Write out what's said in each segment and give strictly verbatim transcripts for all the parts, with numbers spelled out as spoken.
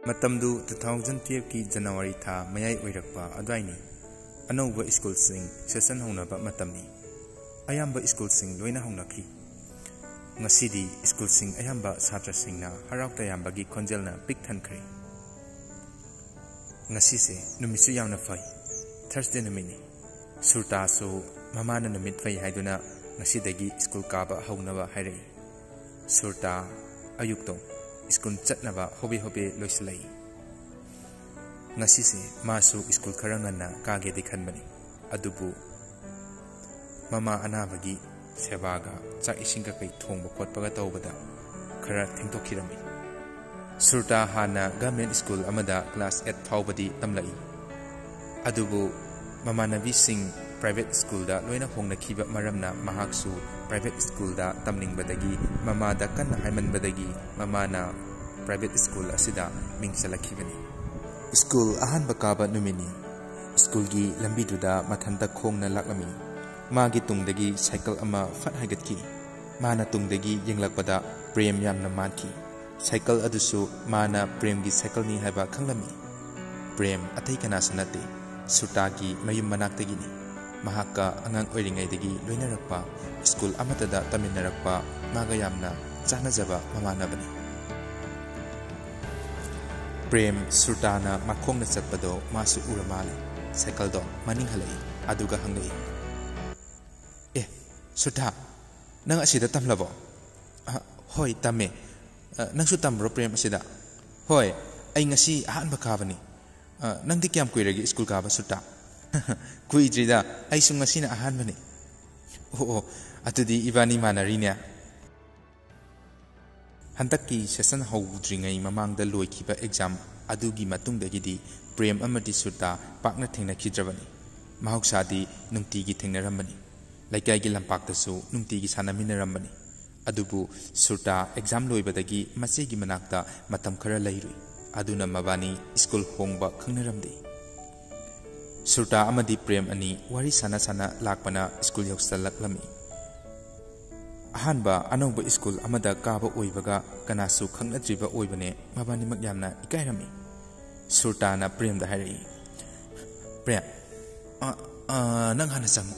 ꯃꯇꯝꯗꯨ two thousand twelveꯀꯤ January ꯊꯥ ꯃꯌꯥꯏ ꯑꯣꯏꯔꯛꯄ ꯑꯗꯨꯋꯥꯏꯅꯤ꯫ ꯑꯅꯧꯕ ꯁ꯭ꯀꯨꯜꯁꯤꯡ ꯁꯦꯁꯟ ꯍꯧꯅꯕ ꯃꯇꯝꯅꯤ꯫ ꯑꯌꯥꯝꯕ ꯁ꯭ꯀꯨꯜꯁꯤꯡ ꯂꯣꯏꯅ ꯍꯧꯅꯈꯤ꯫ ꯉꯁꯤꯗꯤ ꯁ꯭ꯀꯨꯜꯁꯤꯡ ꯑꯌꯥꯝꯕ ꯁꯥꯇ꯭ꯔꯁꯤꯡꯅ ꯍꯔꯥꯎ ꯇꯌꯥꯝꯕꯒꯤ ꯈꯣꯟꯖꯦꯜꯅ ꯄꯤꯛ ꯊꯟꯈ꯭ꯔꯦ꯫ ꯉꯁꯤꯁꯦ ꯅꯨꯃꯤꯠꯁꯨ ꯌꯥꯝꯅ ꯐꯩ, Thursday ꯅꯨꯃꯤꯠꯅꯤ꯫ ꯁꯨꯔꯇꯥꯁꯨ ꯃꯃꯥꯅ ꯅꯨꯃꯤꯠ ꯐꯩ ꯍꯥꯏꯗꯨꯅ ꯉꯁꯤꯗꯒꯤ ꯁ꯭ꯀꯨꯜ ꯀꯥꯕ ꯍꯧꯅꯕ ꯍꯥꯏꯔꯛꯏ꯫ ꯁꯨꯔꯇꯥ ꯑꯌꯨꯛꯇꯣ ꯁ꯭ꯀꯨꯜ ꯆꯠꯅꯕ ꯍꯣꯕꯦ ꯍꯣꯕꯦ ꯂꯣꯏꯁꯤꯜꯂꯛꯏ꯫ ꯉꯁꯤꯁꯦ ꯃꯥꯁꯨ ꯁ꯭ꯀꯨꯜ ꯈꯔ ꯉꯟꯅ ꯀꯥꯒꯦꯗꯤ ꯈꯟꯕꯅꯤ, ꯑꯗꯨꯕꯨ ꯃꯃꯥ ꯑꯅꯥꯕꯒꯤ ꯁꯦꯕꯥꯒ ꯆꯥꯛ ꯏꯁꯤꯡ ꯀꯩꯀꯩ ꯊꯣꯡꯕ ꯈꯣꯠꯄꯒ ꯇꯧꯕꯗ ꯈꯔ ꯊꯦꯡꯗꯣꯛꯈꯤꯔꯝꯃꯤ꯫ ꯁꯨꯔꯇꯥ ꯍꯥꯟꯅ government ꯁ꯭ꯀꯨꯜ ꯑꯃꯗ class eight ꯐꯥꯎꯕꯗꯤ ꯇꯝꯂꯛꯏ꯫ ꯑꯗꯨꯕꯨ ꯃꯃꯥꯟꯅꯕꯤꯁꯤꯡ private ꯁ꯭ꯀꯨꯜꯗ ꯂꯣꯏꯅ ꯍꯣꯡꯅꯈꯤꯕ ꯃꯔꯝꯅ ꯃꯍꯥꯛꯁꯨ private ꯁ꯭ꯀꯨꯜꯗ ꯇꯝꯅꯤꯡꯕꯗꯒꯤ ꯃꯃꯥꯗ ꯀꯟꯅ ꯍꯥꯏꯃꯟꯕꯗꯒꯤ ꯃꯃꯥꯅ private ꯁ꯭ꯀꯨꯜ ꯑꯁꯤꯗ ꯃꯤꯡ ꯆꯜꯂꯛꯈꯤꯕꯅꯤ꯫ ꯁ꯭ꯀꯨꯜ ꯑꯍꯥꯟꯕ ꯀꯥꯕ ꯅꯨꯃꯤꯠꯅꯤ꯫ ꯁ꯭ꯀꯨꯜꯒꯤ ꯂꯝꯕꯤꯗꯨꯗ ꯃꯊꯟꯇ ꯈꯣꯡꯅ ꯂꯥꯛꯂꯝꯃꯤ꯫ ꯃꯥꯒꯤ ꯇꯨꯡꯗꯒꯤ ꯁꯥꯏꯀꯜ ꯑꯃ ꯐꯠ ꯍꯥꯏꯒꯠꯈꯤ꯫ ꯃꯥꯅ ꯇꯨꯡꯗꯒꯤ ꯌꯦꯡꯂꯛꯄꯗ ꯄ꯭ꯔꯦꯝ ꯌꯥꯝꯅ ꯃꯥꯟꯈꯤ꯫ ꯁꯥꯏꯀꯜ ꯑꯗꯨꯁꯨ ꯃꯥꯅ ꯄ꯭ꯔꯦꯝꯒꯤ ꯁꯥꯏꯀꯜꯅꯤ ꯍꯥꯏꯕ ꯈꯪꯂꯝꯃꯤ꯫ ꯄ꯭ꯔꯦꯝ ꯑꯇꯩ ꯀꯅꯥꯁꯨ ꯅꯠꯇꯦ, ꯁꯨꯔꯇꯥꯒꯤ ꯃꯌꯨꯝ ꯃꯅꯥꯛꯇꯒꯤꯅꯤ꯫ ꯃꯍꯥꯛꯀ ꯑꯉꯥꯡ ꯑꯣꯏꯔꯤꯉꯩꯗꯒꯤ ꯂꯣꯏꯅꯔꯛꯄ, ꯁ꯭ꯀꯨꯜ ꯑꯃꯠꯇꯗ ꯇꯝꯃꯤꯟꯅꯔꯛꯄ, ꯃꯥꯒ ꯌꯥꯝꯅ ꯆꯥꯟꯅꯖꯕ ꯃꯃꯥꯟꯅꯕꯅꯤ꯫ ꯄ꯭ꯔꯦꯝ ꯁꯨꯔꯇꯥꯅ ꯃꯈꯣꯡꯅ ꯆꯠꯄꯗꯣ ꯃꯥꯁꯨ ꯎꯔ ꯃꯥꯜꯂꯦ꯫ ꯁꯥꯏꯀꯜꯗꯣ ꯃꯅꯤꯡ ꯍꯜꯂꯛꯏ, ꯑꯗꯨꯒ ꯍꯪꯂꯛꯏ, "ꯑꯦ, ꯁꯨꯔꯇꯥ, ꯅꯪ ꯑꯁꯤꯗ ꯇꯝꯂꯕꯣ?" "ꯑ, ꯍꯣꯏ, ꯇꯝꯃꯦ꯫ ꯑ, ꯅꯪꯁꯨ ꯇꯝꯕ꯭ꯔꯣ ꯄ꯭ꯔꯦꯝ ꯑꯁꯤꯗ?" "ꯍꯣꯏ, ꯑꯩ ꯉꯁꯤ ꯑꯍꯥꯟꯕ ꯀꯥꯕꯅꯤ꯫ ꯑ, ꯅꯪꯗꯤ ꯀꯌꯥꯝ ꯀꯨꯏꯔꯒꯦ ꯁ꯭ꯀꯨꯜ ꯀꯥꯕ, ꯁꯨꯔꯇꯥ?" "ꯀꯨꯏꯗ꯭ꯔꯤꯗ, ꯑꯩꯁꯨ ꯉꯁꯤꯅ ꯑꯍꯥꯟꯕꯅꯤ꯫" "ꯑꯣ, ꯑꯣ, ꯑꯗꯨꯗꯤ ꯏꯕꯥꯅꯤ ꯃꯥꯟꯅꯔꯤꯅꯦ꯫" ꯍꯟꯗꯛꯀꯤ ꯁꯦꯁꯟ ꯍꯧꯗ꯭ꯔꯤꯉꯩ ꯃꯃꯥꯡꯗ ꯂꯣꯏꯈꯤꯕ ꯑꯦꯛꯖꯥꯝ ꯑꯗꯨꯒꯤ ꯃꯇꯨꯡꯗꯒꯤꯗꯤ ꯄ꯭ꯔꯦꯝ ꯑꯃꯗꯤ ꯁꯨꯔꯇꯥ ꯄꯥꯛꯅ ꯊꯦꯡꯅꯈꯤꯗ꯭ꯔꯕꯅꯤ꯫ ꯃꯍꯧꯁꯥꯗꯤ ꯅꯨꯡꯇꯤꯒꯤ ꯊꯦꯡꯅꯔꯝꯕꯅꯤ꯫ ꯂꯩꯀꯥꯏꯒꯤ ꯂꯝꯄꯥꯛꯇꯁꯨ ꯅꯨꯡꯇꯤꯒꯤ ꯁꯥꯟꯅꯃꯤꯟꯅꯔꯝꯕꯅꯤ꯫ ꯑꯗꯨꯕꯨ ꯁꯨꯔꯇꯥ ꯑꯦꯛꯖꯥꯝ ꯂꯣꯏꯕꯗꯒꯤ ꯃꯆꯦꯒꯤ ꯃꯅꯥꯛꯇ ꯃꯇꯝ ꯈꯔ ꯂꯩꯔꯨꯏ꯫ ꯑꯗꯨꯅ ꯃꯕꯥꯅꯤ ꯁ꯭ꯀꯨꯜ ꯍꯣꯡꯕ ꯈꯪꯅꯔꯝꯗꯦ꯫ ꯁꯨꯔꯇꯥ ꯑꯃꯗꯤ ꯄ꯭ꯔꯦꯝ ꯑꯅꯤ ꯋꯥꯔꯤ ꯁꯥꯟꯅ ꯁꯥꯟꯅ ꯂꯥꯛꯄꯅ ꯁ꯭ꯀꯨꯜ ꯌꯧꯁꯜꯂꯛꯂꯝꯃꯤ꯫ ꯑꯍꯥꯟꯕ ꯑꯅꯧꯕ ꯁ꯭ꯀꯨꯜ ꯑꯃꯗ ꯀꯥꯕ ꯑꯣꯏꯕꯒ ꯀꯅꯥꯁꯨ ꯈꯪꯅꯗ꯭ꯔꯤꯕ ꯑꯣꯏꯕꯅꯦ꯫ ꯃꯕꯥꯅꯤꯃꯛ ꯌꯥꯝꯅ ꯏꯀꯥꯏꯔꯝꯃꯤ꯫ ꯁꯨꯔꯇꯥꯅ ꯄ꯭ꯔꯦꯝꯗ ꯍꯥꯏꯔꯛꯏ, "ꯄ꯭ꯔꯦꯝ, ꯑ, ꯑ, ꯅꯪ ꯍꯥꯟꯅ ꯆꯪꯉꯨ꯫"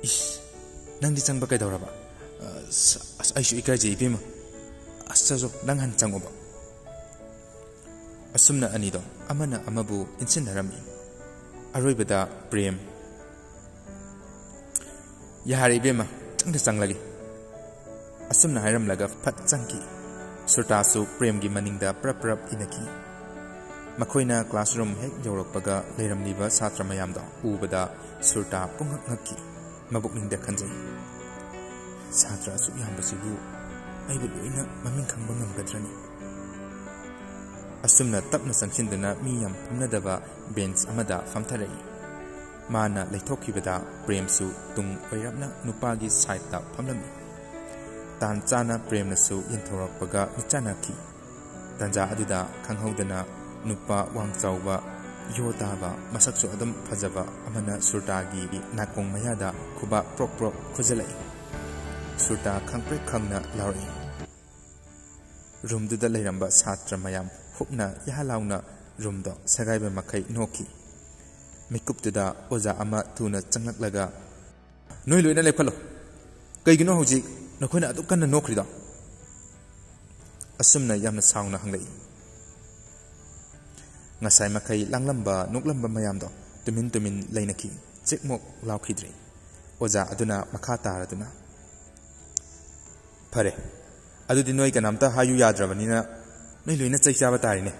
"ꯏꯁ, ꯅꯪꯗꯤ ꯆꯪꯕ ꯀꯩꯗꯧꯔꯕ?" "ꯑꯁ, ꯑꯁ, ꯑꯩꯁꯨ ꯏꯀꯥꯏꯖꯩ ꯏꯕꯦꯝꯃ꯫" "ꯑꯁ, ꯆꯣ, ꯆꯣ, ꯅꯪ ꯍꯥꯟꯅ ꯆꯪꯉꯣꯕ꯫" ꯑꯁꯨꯝꯅ ꯑꯅꯤꯗꯣ ꯑꯃꯅ ꯑꯃꯕꯨ ꯏꯟꯁꯤꯟꯅꯔꯝꯃꯤ꯫ ꯑꯔꯣꯏꯕꯗ ꯄ꯭ꯔꯦꯝ, "ꯌꯥꯔꯦ ꯏꯕꯦꯝꯃ, ꯆꯪꯗ ꯆꯪꯂꯒꯦ꯫" ꯑꯁꯨꯝꯅ ꯍꯥꯏꯔꯝꯂꯒ ꯐꯠ ꯆꯪꯈꯤ꯫ ꯁꯨꯔꯇꯥꯁꯨ ꯄ꯭ꯔꯦꯝꯒꯤ ꯃꯅꯤꯡꯗ ꯄ꯭ꯔꯞ ꯄ꯭ꯔꯞ ꯏꯟꯅꯈꯤ꯫ ꯃꯈꯣꯏꯅ ꯀ꯭ꯂꯥꯁꯔꯨꯝ ꯍꯦꯛ ꯌꯧꯔꯛꯄꯒ ꯂꯩꯔꯝꯂꯤꯕ ꯁꯥꯇ꯭ꯔ ꯃꯌꯥꯝꯗꯣ ꯎꯕꯗ ꯁꯨꯔꯇꯥ ꯄꯨꯡꯉꯛ ꯉꯛꯈꯤ꯫ ꯃꯕꯨꯛꯅꯤꯡꯗ ꯈꯟꯖꯩ, "ꯁꯥꯇ꯭ꯔ ꯑꯁꯨꯛ ꯌꯥꯝꯕꯁꯤꯕꯨ ꯑꯩꯕꯨ ꯂꯣꯏꯅ ꯃꯃꯤꯡ ꯈꯪꯕ ꯉꯝꯒꯗ꯭ꯔꯅꯤ?" ꯑꯁꯨꯝꯅ ꯇꯞꯅ ꯆꯪꯁꯤꯟꯗꯨꯅ ꯃꯤ ꯌꯥꯝ ꯐꯝꯅꯗꯕ ꯕꯦꯟꯆ ꯑꯃꯗ ꯐꯝꯊꯔꯛꯏ꯫ ꯃꯥꯅ ꯂꯩꯊꯣꯛꯈꯤꯕꯗ ꯄ꯭ꯔꯦꯝꯁꯨ ꯇꯨꯡ ꯑꯣꯏꯔꯞꯅ ꯅꯨꯄꯥꯒꯤ ꯁꯥꯏꯠꯇ ꯐꯝꯂꯝꯃꯤ꯫ ꯇꯥꯟ ꯆꯥꯅ ꯄ꯭ꯔꯦꯝꯅꯁꯨ ꯌꯦꯟꯊꯣꯔꯛꯄꯒ ꯃꯤꯠꯆꯥꯟꯅꯈꯤ꯫ ꯇꯥꯟꯖꯥ ꯑꯗꯨꯗ ꯈꯪꯍꯧꯗꯅ ꯅꯨꯄꯥ ꯋꯥꯡ ꯆꯥꯎꯕ, ꯌꯣ ꯇꯥꯕ, ꯃꯁꯛꯁꯨ ꯑꯗꯨꯝ ꯐꯖꯕ ꯑꯃꯅ ꯁꯨꯔꯇꯥꯒꯤ ꯅꯥꯀꯣꯡ ꯃꯌꯥꯗ ꯈꯨꯕꯥꯛ ꯄ꯭ꯔꯣꯛ ꯄ꯭ꯔꯣꯛ ꯈꯨꯖꯜꯂꯛꯏ꯫ ꯁꯨꯔꯇꯥ ꯈꯪꯄ꯭ꯔꯦꯛ ꯈꯪꯅ ꯂꯥꯎꯔꯛꯏ꯫ ꯔꯨꯝꯗꯨꯗ ꯂꯩꯔꯝꯕ ꯁꯥꯇ꯭ꯔ ꯃꯌꯥꯝ ꯍꯨꯞꯅ ꯌꯥ ꯂꯥꯎꯅ ꯔꯨꯝꯗꯣ ꯁꯦꯒꯥꯏꯕ ꯃꯈꯩ ꯅꯣꯛꯈꯤ꯫ ꯃꯤꯀꯨꯞꯇꯨꯗ ꯑꯣꯖꯥ ꯑꯃ ꯊꯨꯅ ꯆꯪꯂꯛꯂꯒ, "ꯅꯣꯏ ꯂꯣꯏꯅ ꯂꯦꯞꯈꯠꯂꯣ꯫ ꯀꯩꯒꯤꯅꯣ ꯍꯧꯖꯤꯛ ꯅꯈꯣꯏꯅ ꯑꯗꯨꯛ ꯀꯟꯅ ꯅꯣꯛꯈ꯭ꯔꯤꯗꯣ?" ꯑꯁꯨꯝꯅ ꯌꯥꯝꯅ ꯁꯥꯎꯅ ꯍꯪꯂꯛꯏ꯫ ꯉꯁꯥꯏ ꯃꯈꯩ ꯂꯥꯡꯂꯝꯕ, ꯅꯣꯛꯂꯝꯕ ꯃꯌꯥꯝꯗꯣ ꯇꯨꯃꯤꯟ ꯇꯨꯃꯤꯟ ꯂꯩꯅꯈꯤ꯫ ꯆꯦꯛꯃꯣꯛ ꯂꯥꯎꯈꯤꯗ꯭ꯔꯦ꯫ ꯑꯣꯖꯥ ꯑꯗꯨꯅ ꯃꯈꯥ ꯇꯥꯔꯗꯨꯅ, "ꯐꯔꯦ, ꯑꯗꯨꯗꯤ ꯅꯣꯏ ꯀꯅꯥꯝꯇ ꯍꯥꯏꯌꯨ ꯌꯥꯗ꯭ꯔꯕꯅꯤꯅ ꯅꯣꯏ ꯂꯣꯏꯅ ꯆꯩ ꯆꯥꯕ ꯇꯥꯔꯦꯅꯦ꯫"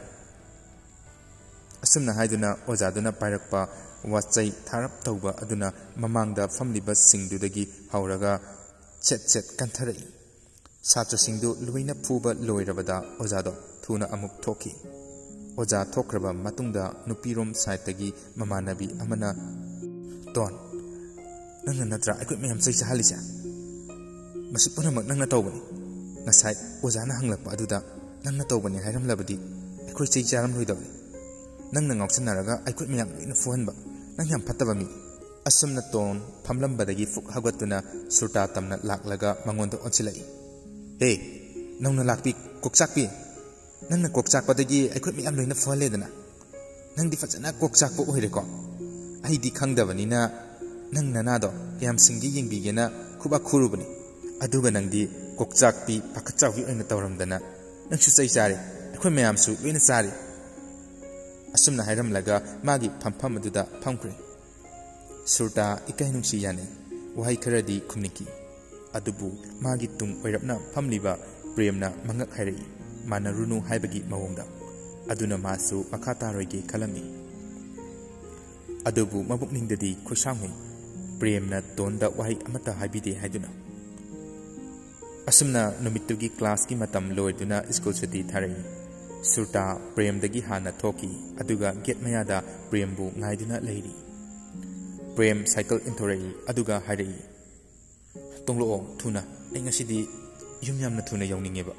ꯑꯁꯨꯝꯅ ꯍꯥꯏꯗꯨꯅ ꯑꯣꯖꯥꯗꯨꯅ ꯄꯥꯏꯔꯛꯄ ꯋꯥꯆꯩ ꯊꯥꯔꯞ ꯇꯧꯕ ꯑꯗꯨꯅ ꯃꯃꯥꯡꯗ ꯐꯝꯂꯤꯕꯁꯤꯡꯗꯨꯗꯒꯤ ꯍꯧꯔꯒ ꯁꯦꯠ ꯁꯦꯠ ꯀꯟꯊꯔꯛꯏ꯫ ꯁꯥꯇ꯭ꯔꯁꯤꯡꯗꯨ ꯂꯣꯏꯅ ꯐꯨꯕ ꯂꯣꯏꯔꯕꯗ ꯑꯣꯖꯥꯗꯣ ꯊꯨꯅ ꯑꯃꯨꯛ ꯊꯣꯛꯈꯤ꯫ ꯑꯣꯖꯥ ꯊꯣꯛꯈ꯭ꯔꯕ ꯃꯇꯨꯡꯗ ꯅꯨꯄꯤꯔꯣꯝ ꯁꯥꯏꯠꯇꯒꯤ ꯃꯃꯥꯟꯅꯕꯤ ꯑꯃꯅ, "ꯇꯣꯟ, ꯅꯪꯅ ꯅꯠꯇ꯭ꯔꯥ ꯑꯩꯈꯣꯏ ꯃꯌꯥꯝ ꯆꯩ ꯆꯥꯍꯜꯂꯤꯁꯦ? ꯃꯁꯤ ꯄꯨꯝꯅꯃꯛ ꯅꯪꯅ ꯇꯧꯕꯅꯤ꯫ ꯉꯁꯥꯏ ꯑꯣꯖꯥꯅ ꯍꯪꯂꯛꯄ ꯑꯗꯨꯗ ꯅꯪꯅ ꯇꯧꯕꯅꯤ ꯍꯥꯏꯔꯝꯂꯕꯗꯤ ꯑꯩꯈꯣꯏ ꯆꯩ ꯆꯥꯔꯝꯂꯣꯏꯗꯕꯅꯤ꯫ ꯅꯪꯅ ꯉꯥꯎꯁꯟꯅꯔꯒ ꯑꯩꯈꯣꯏ ꯃꯌꯥꯝ ꯂꯣꯏꯅ ꯐꯨꯍꯟꯕ꯫ ꯅꯪ ꯌꯥꯝ ꯐꯠꯇꯕ ꯃꯤ꯫" ꯑꯁꯨꯝꯅ ꯇꯣꯟ ꯐꯝꯂꯝꯕꯗꯒꯤ ꯐꯨꯛ ꯍꯧꯒꯠꯇꯨꯅ ꯁꯨꯔꯇꯥ ꯇꯝꯅ ꯂꯥꯛꯂꯒ ꯃꯉꯣꯟꯗ ꯑꯣꯟꯁꯤꯜꯂꯛꯏ꯫ "ꯍꯦ, ꯅꯧꯅ ꯂꯥꯛꯄꯤ ꯀꯣꯛꯆꯥꯛꯄꯤ! ꯅꯪꯅ ꯀꯣꯛꯆꯥꯛꯄꯗꯒꯤ ꯑꯩꯈꯣꯏ ꯃꯌꯥꯝ ꯂꯣꯏꯅ ꯐꯍꯜꯂꯦꯗꯅ꯫ ꯅꯪꯗꯤ ꯐꯖꯅ ꯀꯣꯛꯆꯥꯛꯄ ꯑꯣꯏꯔꯦꯀꯣ꯫ ꯑꯩꯗꯤ ꯈꯪꯗꯕꯅꯤꯅ ꯅꯪ ꯅꯅꯥꯗꯣ ꯀꯌꯥꯝ ꯁꯤꯡꯒꯦ ꯌꯦꯡꯕꯤꯒꯦꯅ ꯈꯨꯕꯥꯛ ꯈꯨꯔꯨꯕꯅꯤ꯫ ꯑꯗꯨꯒ ꯅꯪꯗꯤ ꯀꯣꯛꯆꯥꯛꯄꯤ ꯄꯥꯈꯠꯆꯥꯎꯕꯤ ꯑꯣꯏꯅ ꯇꯧꯔꯝꯗꯅ꯫ ꯅꯪꯁꯨ ꯆꯩ ꯆꯥꯔꯦ, ꯑꯩꯈꯣꯏ ꯃꯌꯥꯝꯁꯨ ꯂꯣꯏꯅ ꯆꯥꯔꯦ"꯫ ꯑꯁꯨꯝꯅ ꯍꯥꯏꯔꯝꯂꯒ ꯃꯥꯒꯤ ꯐꯝꯐꯝ ꯑꯗꯨꯗ ꯐꯝꯈ꯭ꯔꯦ꯫ ꯁꯨꯔꯇꯥ ꯏꯀꯥꯏ ꯅꯨꯡꯁꯤ ꯌꯥꯅꯩ꯫ ꯋꯥꯍꯩ ꯈꯔꯗꯤ ꯈꯨꯝꯅꯤꯡꯈꯤ꯫ ꯑꯗꯨꯕꯨ ꯃꯥꯒꯤ ꯇꯨꯡ ꯑꯣꯏꯔꯞꯅ ꯐꯝꯂꯤꯕ ꯄ꯭ꯔꯦꯝꯅ ꯃꯉꯛ ꯍꯥꯏꯔꯛꯏ, ꯃꯥꯟꯅꯔꯨꯅꯨ ꯍꯥꯏꯕꯒꯤ ꯃꯑꯣꯡꯗ꯫ ꯑꯗꯨꯅ ꯃꯥꯁꯨ ꯃꯈꯥ ꯇꯥꯔꯣꯏꯒꯦ ꯈꯜꯂꯝꯃꯤ꯫ ꯑꯗꯨꯕꯨ ꯃꯕꯨꯛꯅꯤꯡꯗꯗꯤ ꯈꯨꯠꯁꯥꯎꯅꯩ, ꯄ꯭ꯔꯦꯝꯅ ꯇꯣꯟꯗ ꯋꯥꯍꯩ ꯑꯃꯠꯇ ꯍꯥꯏꯕꯤꯗꯦ ꯍꯥꯏꯗꯨꯅ꯫ ꯑꯁꯨꯝꯅ ꯅꯨꯃꯤꯠꯇꯨꯒꯤ ꯀ꯭ꯂꯥꯁꯀꯤ ꯃꯇꯝ ꯂꯣꯏꯗꯨꯅ ꯁ꯭ꯀꯨꯜ ꯁꯨꯇꯤ ꯊꯥꯔꯛꯏ꯫ ꯁꯨꯔꯇꯥ ꯄ꯭ꯔꯦꯝꯗꯒꯤ ꯍꯥꯟꯅ ꯊꯣꯛꯈꯤ, ꯑꯗꯨꯒ ꯒꯦꯠ ꯃꯌꯥꯗ ꯄ꯭ꯔꯦꯝꯕꯨ ꯉꯥꯏꯗꯨꯅ ꯂꯩꯔꯤ꯫ ꯄ꯭ꯔꯦꯝ ꯁꯥꯏꯀꯜ ꯏꯟꯊꯣꯔꯛꯏ, ꯑꯗꯨꯒ ꯍꯥꯏꯔꯛꯏ, "ꯇꯣꯡꯂꯛꯑꯣ ꯊꯨꯅ, ꯑꯩ ꯉꯁꯤꯗꯤ ꯌꯨꯝ ꯌꯥꯝꯅ ꯊꯨꯅ ꯌꯧꯅꯤꯡꯉꯦꯕ"꯫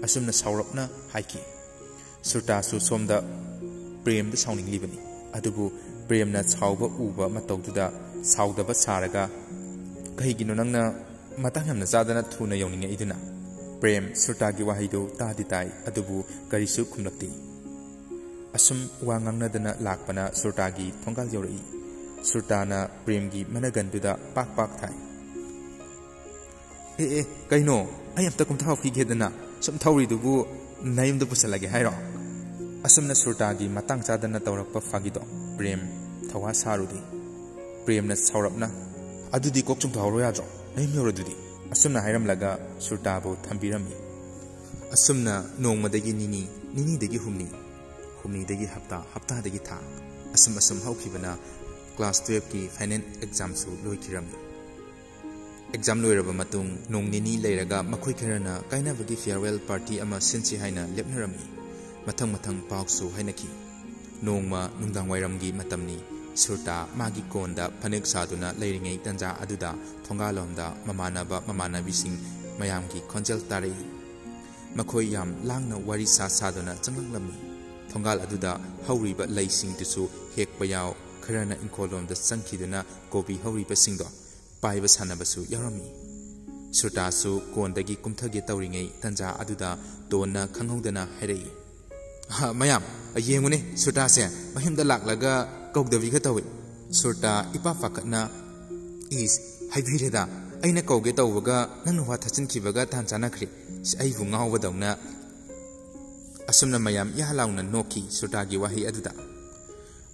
ꯑꯁꯨꯝꯅ ꯁꯥꯎꯔꯞꯅ ꯍꯥꯏꯈꯤ꯫ ꯁꯨꯔꯇꯥꯁꯨ ꯁꯣꯝꯗ ꯄ꯭ꯔꯦꯝꯗ ꯁꯥꯎꯅꯤꯡꯂꯤꯕꯅꯤ꯫ ꯑꯗꯨꯕꯨ ꯄ꯭ꯔꯦꯝꯅ ꯁꯥꯎꯕ ꯎꯕ ꯃꯇꯧꯗꯨꯗ ꯁꯥꯎꯗꯕ ꯁꯥꯔꯒ, "ꯀꯩꯒꯤꯅꯣ ꯅꯪꯅ ꯃꯇꯥꯡ ꯌꯥꯝꯅ ꯆꯥꯗꯅ ꯊꯨꯅ ꯌꯧꯅꯤꯡꯉꯛꯏꯗꯨꯅ?" ꯄ꯭ꯔꯦꯝ ꯁꯨꯔꯇꯥꯒꯤ ꯋꯥꯍꯩꯗꯨ ꯇꯥꯗꯤ ꯇꯥꯏ, ꯑꯗꯨꯕꯨ ꯀꯔꯤꯁꯨ ꯈꯨꯝꯂꯛꯇꯦ꯫ ꯑꯁꯨꯝ ꯋꯥ ꯉꯥꯡꯅꯗꯅ ꯂꯥꯛꯄꯅ ꯁꯨꯔꯇꯥꯒꯤ ꯊꯣꯡꯒꯥꯜ ꯌꯧꯔꯛꯏ꯫ ꯁꯨꯔꯇꯥꯅ ꯄ꯭ꯔꯦꯝꯒꯤ ꯃꯅꯒꯟꯗꯨꯗ ꯄꯥꯛ ꯄꯥꯛ ꯊꯥꯏ꯫ "ꯑꯦ, ꯑꯦ, ꯀꯩꯅꯣ? ꯑꯩ ꯑꯝꯇ ꯀꯨꯝꯊꯍꯧꯈꯤꯒꯦꯗꯅ꯫ ꯁꯨꯝ ꯊꯧꯔꯤꯗꯨꯕꯨ ꯅꯌꯨꯝꯗ ꯄꯨꯁꯜꯂꯒꯦ ꯍꯥꯏꯔꯣ?" ꯑꯁꯨꯝꯅ ꯁꯨꯔꯇꯥꯒꯤ ꯃꯇꯥꯡ ꯆꯥꯗꯅ ꯇꯧꯔꯛꯄ ꯐꯥꯒꯤꯗꯣ ꯄ꯭ꯔꯦꯝ ꯊꯧꯋꯥ ꯁꯥꯔꯨꯗꯦ꯫ ꯄ꯭ꯔꯦꯝꯅ ꯁꯥꯎꯔꯞꯅ, "ꯑꯗꯨꯗꯤ ꯀꯣꯛ ꯆꯨꯝꯊꯍꯧꯔꯣ ꯌꯥꯗ꯭ꯔꯣ? ꯅꯌꯨꯝ ꯌꯧꯔꯗꯨꯗꯤ?" ꯑꯁꯨꯝꯅ ꯍꯥꯏꯔꯝꯂꯒ ꯁꯨꯔꯇꯥꯕꯨ ꯊꯝꯕꯤꯔꯝꯃꯤ꯫ ꯑꯁꯨꯝꯅ ꯅꯣꯡꯃꯗꯒꯤ ꯅꯤꯅꯤ, ꯅꯤꯅꯤꯗꯒꯤ ꯍꯨꯝꯅꯤ, ꯍꯨꯝꯅꯤꯗꯒꯤ ꯍꯞꯇꯥ, ꯍꯞꯇꯥꯗꯒꯤ ꯊꯥ, ꯑꯁꯨꯝ ꯑꯁꯨꯝ ꯍꯧꯈꯤꯕꯅ ꯀ꯭ꯂꯥꯁ ꯇꯨꯌꯦꯜꯐꯀꯤ ꯐꯥꯏꯅꯦꯜ ꯑꯦꯛꯖꯥꯝꯁꯨ ꯂꯣꯏꯈꯤꯔꯝꯃꯤ꯫ ꯑꯦꯛꯖꯥꯝ ꯂꯣꯏꯔꯕ ꯃꯇꯨꯡ ꯅꯣꯡ ꯅꯤꯅꯤ ꯂꯩꯔꯒ ꯃꯈꯣꯏ ꯈꯔꯅ ꯀꯥꯏꯅꯕꯒꯤ ꯐꯤꯌꯔꯋꯦꯜ ꯄꯥꯔꯇꯤ ꯑꯃ ꯁꯤꯟꯁꯤ ꯍꯥꯏꯅ ꯂꯦꯞꯅꯔꯝꯃꯤ꯫ ꯃꯊꯪ ꯃꯊꯪ ꯄꯥꯎꯁꯨ ꯍꯥꯏꯅꯈꯤ꯫ ꯅꯣꯡꯃ ꯅꯨꯡꯗꯥꯡꯋꯥꯏꯔꯝꯒꯤ ꯃꯇꯝꯅꯤ꯫ ꯁꯨꯔꯇꯥ ꯃꯥꯒꯤ ꯀꯣꯟꯗ ꯐꯅꯦꯛ ꯁꯥꯗꯨꯅ ꯂꯩꯔꯤꯉꯩ ꯇꯟꯖꯥ ꯑꯗꯨꯗ ꯊꯣꯡꯒꯥꯜꯂꯣꯝꯗ ꯃꯃꯥꯟꯅꯕ ꯃꯃꯥꯟꯅꯕꯤꯁꯤꯡ ꯃꯌꯥꯝꯒꯤ ꯈꯣꯟꯖꯦꯜ ꯇꯥꯔꯛꯏ꯫ ꯃꯈꯣꯏ ꯌꯥꯝ ꯂꯥꯡꯅ ꯋꯥꯔꯤ ꯁꯥ ꯁꯥꯗꯨꯅ ꯆꯪꯂꯛꯂꯝꯃꯤ꯫ ꯊꯣꯡꯒꯥꯜ ꯑꯗꯨꯗ ꯍꯧꯔꯤꯕ ꯂꯩꯁꯤꯡꯗꯨꯁꯨ ꯍꯦꯛꯄ ꯌꯥꯎ, ꯈꯔꯅ ꯏꯪꯈꯣꯜꯂꯣꯝꯗ ꯆꯪꯈꯤꯗꯨꯅ ꯀꯣꯕꯤ ꯍꯧꯔꯤꯕꯁꯤꯡꯗꯣ ꯄꯥꯏꯕ ꯁꯥꯟꯅꯕꯁꯨ ꯌꯥꯎꯔꯝꯃꯤ꯫ ꯁꯨꯔꯇꯥꯁꯨ ꯀꯣꯟꯗꯒꯤ ꯀꯨꯝꯊꯒꯦ ꯇꯧꯔꯤꯉꯩ ꯇꯟꯖꯥ ꯑꯗꯨꯗ ꯇꯣꯟꯅ ꯈꯪꯍꯧꯗꯅ ꯍꯥꯏꯔꯛꯏ, "ꯍꯥ, ꯃꯌꯥꯝ, ꯌꯦꯡꯉꯨꯅꯦ, ꯁꯨꯔꯇꯥꯁꯦ ꯃꯌꯨꯝꯗ ꯂꯥꯛꯂꯒ ꯀꯧꯗꯕꯤꯒ ꯇꯧꯏ꯫" ꯁꯨꯔꯇꯥ ꯏꯄꯥ ꯄꯥꯈꯠꯅ, "ꯏꯁ, ꯍꯥꯏꯕꯤꯔꯦꯗ, ꯑꯩꯅ ꯀꯧꯒꯦ ꯇꯧꯕꯒ ꯅꯪꯅ ꯋꯥ ꯊꯠꯆꯤꯟꯈꯤꯕꯒ ꯇꯥꯟ ꯆꯥꯟꯅꯈ꯭ꯔꯦ꯫" ꯏꯁ, ꯑꯩꯕꯨ ꯉꯥꯎꯕꯗꯧꯅ꯫ ꯑꯁꯨꯝꯅ ꯃꯌꯥꯝ ꯌꯥ ꯂꯥꯎꯅ ꯅꯣꯛꯈꯤ ꯁꯨꯔꯇꯥꯒꯤ ꯋꯥꯍꯩ ꯑꯗꯨꯗ꯫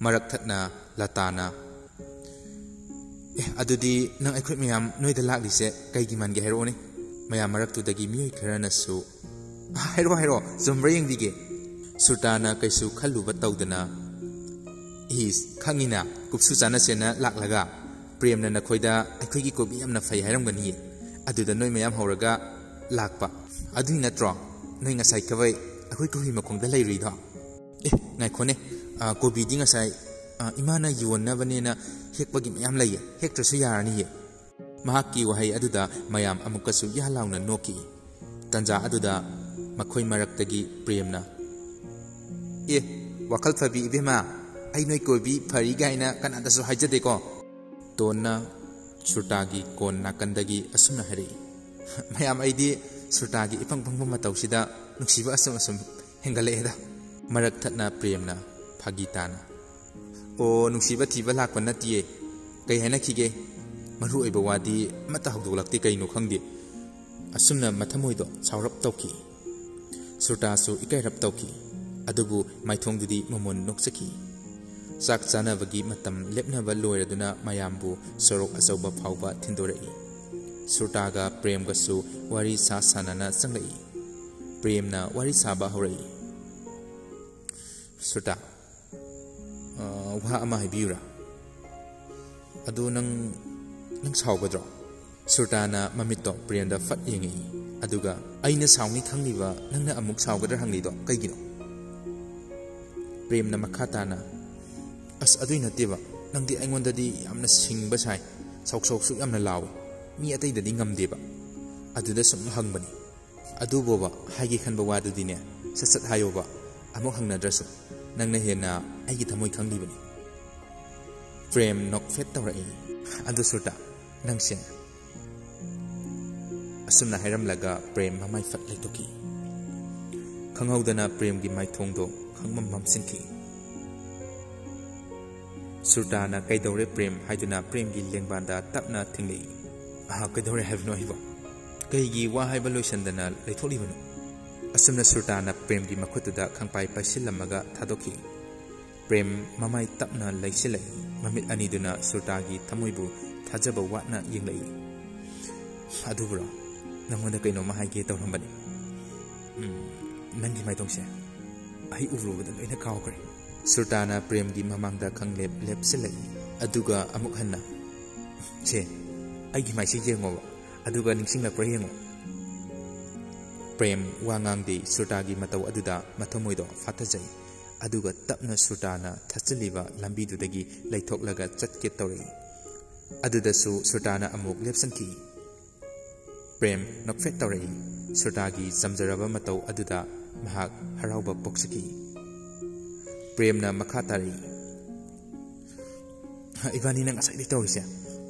ꯃꯔꯛ ꯊꯠꯅ ꯂꯇꯥꯅ, "ꯑꯦ, ꯑꯗꯨꯗꯤ ꯅꯪ ꯑꯩꯈꯣꯏ ꯃꯌꯥꯝ ꯅꯣꯏꯗ ꯂꯥꯛꯂꯤꯁꯦ ꯀꯩꯒꯤ ꯃꯥꯟꯒꯦ ꯍꯥꯏꯔꯛꯑꯣꯅꯦ?" ꯃꯌꯥꯝ ꯃꯔꯛꯇꯨꯗꯒꯤ ꯃꯤꯑꯣꯏ ꯈꯔꯅꯁꯨ, "ꯍꯥꯏꯔꯛꯑꯣ, ꯍꯥꯏꯔꯛꯑꯣ, ꯆꯨꯝꯕ꯭ꯔꯥ ꯌꯦꯡꯕꯤꯒꯦ꯫" ꯁꯨꯔꯇꯥꯅ ꯀꯩꯁꯨ ꯈꯜꯂꯨꯕ ꯇꯧꯗꯅ, "ꯏꯁ, ꯈꯪꯉꯤꯅ, ꯀꯨꯞꯁꯨ ꯆꯥꯅꯁꯦꯅ ꯂꯥꯛꯂꯒ ꯄ꯭ꯔꯦꯝꯅ ꯅꯈꯣꯏꯗ ꯑꯩꯈꯣꯏꯒꯤ ꯀꯣꯕꯤ ꯌꯥꯝꯅ ꯐꯩ ꯍꯥꯏꯔꯝꯒꯅꯤꯌꯦ, ꯑꯗꯨꯗ ꯅꯣꯏ ꯃꯌꯥꯝ ꯍꯧꯔꯒ ꯂꯥꯛꯄ꯫ ꯑꯗꯨꯏ ꯅꯠꯇ꯭ꯔꯣ ꯅꯣꯏ ꯉꯁꯥꯏ ꯈꯕꯩ ꯑꯩꯈꯣꯏ ꯀꯣꯕꯤ ꯃꯈꯣꯡꯗ ꯂꯩꯔꯨꯏꯗꯣ?" "ꯑꯦ, ꯉꯥꯏꯈꯣꯅꯦ, ꯑ, ꯀꯣꯕꯤꯗꯤ ꯉꯁꯥꯏ, ꯑ, ꯏꯃꯥꯅ ꯌꯣꯟꯅꯕꯅꯦꯅ ꯍꯦꯛꯄꯒꯤ ꯃꯌꯥꯝ ꯂꯩꯌꯦ, ꯍꯦꯛꯇ꯭ꯔꯁꯨ ꯌꯥꯔꯅꯤꯌꯦ꯫" ꯃꯍꯥꯛꯀꯤ ꯋꯥꯍꯩ ꯑꯗꯨꯗ ꯃꯌꯥꯝ ꯑꯃꯨꯛꯀꯁꯨ ꯌꯥ ꯂꯥꯎꯅ ꯅꯣꯛꯈꯤ꯫ ꯇꯟꯖꯥ ꯑꯗꯨꯗ ꯃꯈꯣꯏ ꯃꯔꯛꯇꯒꯤ ꯄ꯭ꯔꯦꯝꯅ, "ꯑꯦ, ꯋꯥꯈꯜ ꯐꯕꯤ ꯏꯕꯦꯝꯃ, ꯑꯩ ꯅꯣꯏ ꯀꯣꯏꯕꯤ ꯐꯔꯤ ꯀꯥꯏꯅ ꯀꯅꯥꯗꯁꯨ ꯍꯥꯏꯖꯗꯦꯀꯣ꯫" ꯇꯣꯟꯅ ꯁꯨꯔꯇꯥꯒꯤ ꯀꯣꯟ ꯅꯥꯀꯟꯗꯒꯤ ꯑꯁꯨꯝꯅ ꯍꯥꯏꯔꯛꯏ, "ꯃꯌꯥꯝ, ꯑꯩꯗꯤ ꯁꯨꯔꯇꯥꯒꯤ ꯏꯄꯪ ꯄꯪꯕ ꯃꯇꯧꯁꯤꯗ ꯅꯨꯡꯁꯤꯕ ꯑꯁꯨꯝ ꯑꯁꯨꯝ ꯍꯦꯟꯒꯠꯂꯛꯑꯦꯗ꯫" ꯃꯔꯛ ꯊꯠꯅ ꯄ꯭ꯔꯦꯝꯅ ꯐꯥꯒꯤ ꯇꯥꯅ, "ꯑꯣ, ꯅꯨꯡꯁꯤꯕ ꯊꯤꯕ ꯂꯥꯛꯄ ꯅꯠꯇꯤꯌꯦ꯫ ꯀꯩ ꯍꯥꯏꯅꯈꯤꯒꯦ? ꯃꯔꯨ ꯑꯣꯏꯕ ꯋꯥꯗꯤ ꯑꯃꯠꯇ ꯍꯧꯗꯣꯛꯂꯛꯇꯦ, ꯀꯩꯅꯣ ꯈꯪꯗꯦ꯫" ꯑꯁꯨꯝꯅ ꯃꯊꯃꯣꯏꯗꯣ ꯁꯥꯎꯔꯞ ꯇꯧꯈꯤ꯫ ꯁꯨꯔꯇꯥꯁꯨ ꯏꯀꯥꯏꯔꯞ ꯇꯧꯈꯤ꯫ ꯑꯗꯨꯕꯨ ꯃꯥꯏꯊꯣꯡꯗꯨꯗꯤ ꯃꯃꯣꯟ ꯅꯣꯛꯆꯈꯤ꯫ ꯆꯥꯛ ꯆꯥꯅꯕꯒꯤ ꯃꯇꯝ ꯂꯦꯞꯅꯕ ꯂꯣꯏꯔꯗꯨꯅ ꯃꯌꯥꯝꯕꯨ ꯁꯣꯔꯣꯛ ꯑꯆꯧꯕ ꯐꯥꯎꯕ ꯊꯤꯟꯗꯣꯔꯛꯏ꯫ ꯁꯨꯔꯇꯥꯒ ꯄ꯭ꯔꯦꯝꯒꯁꯨ ꯋꯥꯔꯤ ꯁꯥ ꯁꯥꯟꯅꯅ ꯆꯪꯂꯛꯏ꯫ ꯄ꯭ꯔꯦꯝꯅ ꯋꯥꯔꯤ ꯁꯥꯕ ꯍꯧꯔꯛꯏ꯫ "ꯁꯨꯔꯇꯥ, ꯑ, ꯋꯥ ꯑꯃ ꯍꯥꯏꯕꯤꯌꯨꯔꯥ? ꯑꯗꯨ ꯅꯪ, ꯅꯪ ꯁꯥꯎꯒꯗ꯭ꯔꯣ?" ꯁꯨꯔꯇꯥꯅ ꯃꯃꯤꯠꯇꯣ ꯄ꯭ꯔꯦꯝꯗ ꯐꯠ ꯌꯦꯡꯉꯛꯏ꯫ ꯑꯗꯨꯒ, "ꯑꯩꯅ ꯁꯥꯎꯅꯤ ꯈꯪꯂꯤꯕ ꯅꯪꯅ ꯑꯃꯨꯛ ꯁꯥꯎꯒꯗ꯭ꯔꯥ ꯍꯪꯂꯤꯗꯣ ꯀꯩꯒꯤꯅꯣ?" ꯄ꯭ꯔꯦꯝꯅ ꯃꯈꯥ ꯇꯥꯅ, "ꯑꯁ, ꯑꯗꯨꯏ ꯅꯠꯇꯦꯕ꯫ ꯅꯪꯗꯤ ꯑꯩꯉꯣꯟꯗꯗꯤ ꯌꯥꯝꯅ ꯁꯤꯡꯕ ꯁꯥꯏ꯫ ꯁꯥꯎ ꯁꯥꯎꯁꯨ ꯌꯥꯝꯅ ꯂꯥꯎꯏ꯫ ꯃꯤ ꯑꯇꯩꯗꯗꯤ ꯉꯝꯗꯦꯕ꯫ ꯑꯗꯨꯗ ꯁꯨꯝ ꯍꯪꯕꯅꯤ꯫ ꯑꯗꯨꯕꯣꯕ, ꯍꯥꯏꯒꯦ ꯈꯟꯕ ꯋꯥꯗꯨꯗꯤꯅꯦ, ꯁꯠ ꯁꯠ ꯍꯥꯏꯌꯣꯕ꯫ ꯑꯃꯨꯛ ꯍꯪꯅꯗ꯭ꯔꯁꯨ꯫ ꯅꯪꯅ ꯍꯦꯟꯅ ꯑꯩꯒꯤ ꯊꯃꯣꯏ ꯈꯪꯂꯤꯕꯅꯤ꯫" ꯄ꯭ꯔꯦꯝ ꯅꯣꯛꯐꯦꯠ ꯇꯧꯔꯛꯏ꯫ "ꯑꯗꯨ ꯁꯨꯔꯇꯥ, ꯅꯪꯁꯦ?" ꯑꯁꯨꯝꯅ ꯍꯥꯏꯔꯝꯂꯒ ꯄ꯭ꯔꯦꯝ ꯃꯃꯥꯏ ꯐꯠ ꯂꯩꯊꯣꯛꯈꯤ꯫ ꯈꯪꯍꯧꯗꯅ ꯄ꯭ꯔꯦꯝꯒꯤ ꯃꯥꯏꯊꯣꯡꯗꯣ ꯈꯪꯃꯝ ꯃꯝꯁꯤꯟꯈꯤ꯫ ꯁꯨꯔꯇꯥꯅ "ꯀꯩꯗꯧꯔꯦ ꯄ꯭ꯔꯦꯝ?" ꯍꯥꯏꯗꯨꯅ ꯄ꯭ꯔꯦꯝꯒꯤ ꯂꯦꯡꯕꯥꯟꯗ ꯇꯞꯅ ꯊꯦꯡꯂꯛꯏ꯫ "ꯑꯍ, ꯀꯩꯗꯧꯔꯦ ꯍꯥꯏꯕꯅꯣ ꯑꯩꯕꯣ? ꯀꯩꯒꯤ ꯋꯥ ꯍꯥꯏꯕ ꯂꯣꯏꯁꯟꯗꯅ ꯂꯩꯊꯣꯛꯂꯤꯕꯅꯣ?" ꯑꯁꯨꯝꯅ ꯁꯨꯔꯇꯥꯅ ꯄ꯭ꯔꯦꯝꯒꯤ ꯃꯈꯨꯠꯇꯨꯗ ꯈꯪꯄꯥꯏ ꯄꯥꯏꯁꯤꯜꯂꯝꯃꯒ ꯊꯥꯗꯣꯛꯈꯤ꯫ ꯄ꯭ꯔꯦꯝ ꯃꯃꯥꯏ ꯇꯞꯅ ꯂꯩꯁꯤꯜꯂꯛꯏ꯫ ꯃꯃꯤꯠ ꯑꯅꯤꯗꯨꯅ ꯁꯨꯔꯇꯥꯒꯤ ꯊꯃꯣꯏꯕꯨ ꯊꯥꯖꯕ ꯋꯥꯠꯅ ꯌꯦꯡꯂꯛꯏ꯫ "ꯑꯗꯨꯕꯨꯔꯣ? ꯅꯪꯉꯣꯟꯗ ꯀꯩꯅꯣꯝꯃ ꯍꯥꯏꯒꯦ ꯇꯧꯔꯝꯕꯅꯤ꯫ ꯎꯝ, ꯅꯪꯒꯤ ꯃꯥꯏꯊꯣꯡꯁꯦ ꯑꯩ ꯎꯔꯨꯕꯗ ꯂꯣꯏꯅ ꯀꯥꯎꯈ꯭ꯔꯦ꯫" ꯁꯨꯔꯇꯥꯅ ꯄ꯭ꯔꯦꯝꯒꯤ ꯃꯃꯥꯡꯗ ꯈꯪꯂꯦꯞ ꯂꯦꯞꯁꯤꯜꯂꯛꯏ꯫ ꯑꯗꯨꯒ ꯑꯃꯨꯛ ꯍꯟꯅ, "ꯁꯦ, ꯑꯩꯒꯤ ꯃꯥꯏꯁꯦ ꯌꯦꯡꯉꯣꯕ, ꯑꯗꯨꯒ ꯅꯤꯡꯁꯤꯡꯂꯛꯄ꯭ꯔꯥ ꯌꯦꯡꯉꯣ꯫" ꯄ꯭ꯔꯦꯝ ꯋꯥ ꯉꯥꯡꯗꯦ꯫ ꯁꯨꯔꯇꯥꯒꯤ ꯃꯇꯧ ꯑꯗꯨꯗ ꯃꯊꯃꯣꯏꯗꯣ ꯐꯥꯊꯖꯩ꯫ ꯑꯗꯨꯒ ꯇꯞꯅ ꯁꯨꯔꯇꯥꯅ ꯊꯠꯆꯤꯜꯂꯤꯕ ꯂꯝꯕꯤꯗꯨꯗꯒꯤ ꯂꯩꯊꯣꯛꯂꯒ ꯆꯠꯀꯦ ꯇꯧꯔꯛꯏ꯫ ꯑꯗꯨꯗꯁꯨ ꯁꯨꯔꯇꯥꯅ ꯑꯃꯨꯛ ꯂꯦꯞꯁꯤꯟꯈꯤ꯫ ꯄ꯭ꯔꯦꯝ ꯅꯣꯛꯐꯦꯠ ꯇꯧꯔꯛꯏ꯫ ꯁꯨꯔꯇꯥꯒꯤ ꯆꯝꯖꯔꯕ ꯃꯇꯧ ꯑꯗꯨꯗ ꯃꯍꯥꯛ ꯍꯔꯥꯎꯕ ꯄꯣꯛꯆꯈꯤ꯫ ꯄ꯭ꯔꯦꯝꯅ ꯃꯈꯥ ꯇꯥꯔꯛꯏ, "ꯏꯕꯥꯅꯤꯅ ꯉꯁꯥꯏꯗꯩ ꯇꯧꯔꯤꯁꯦ,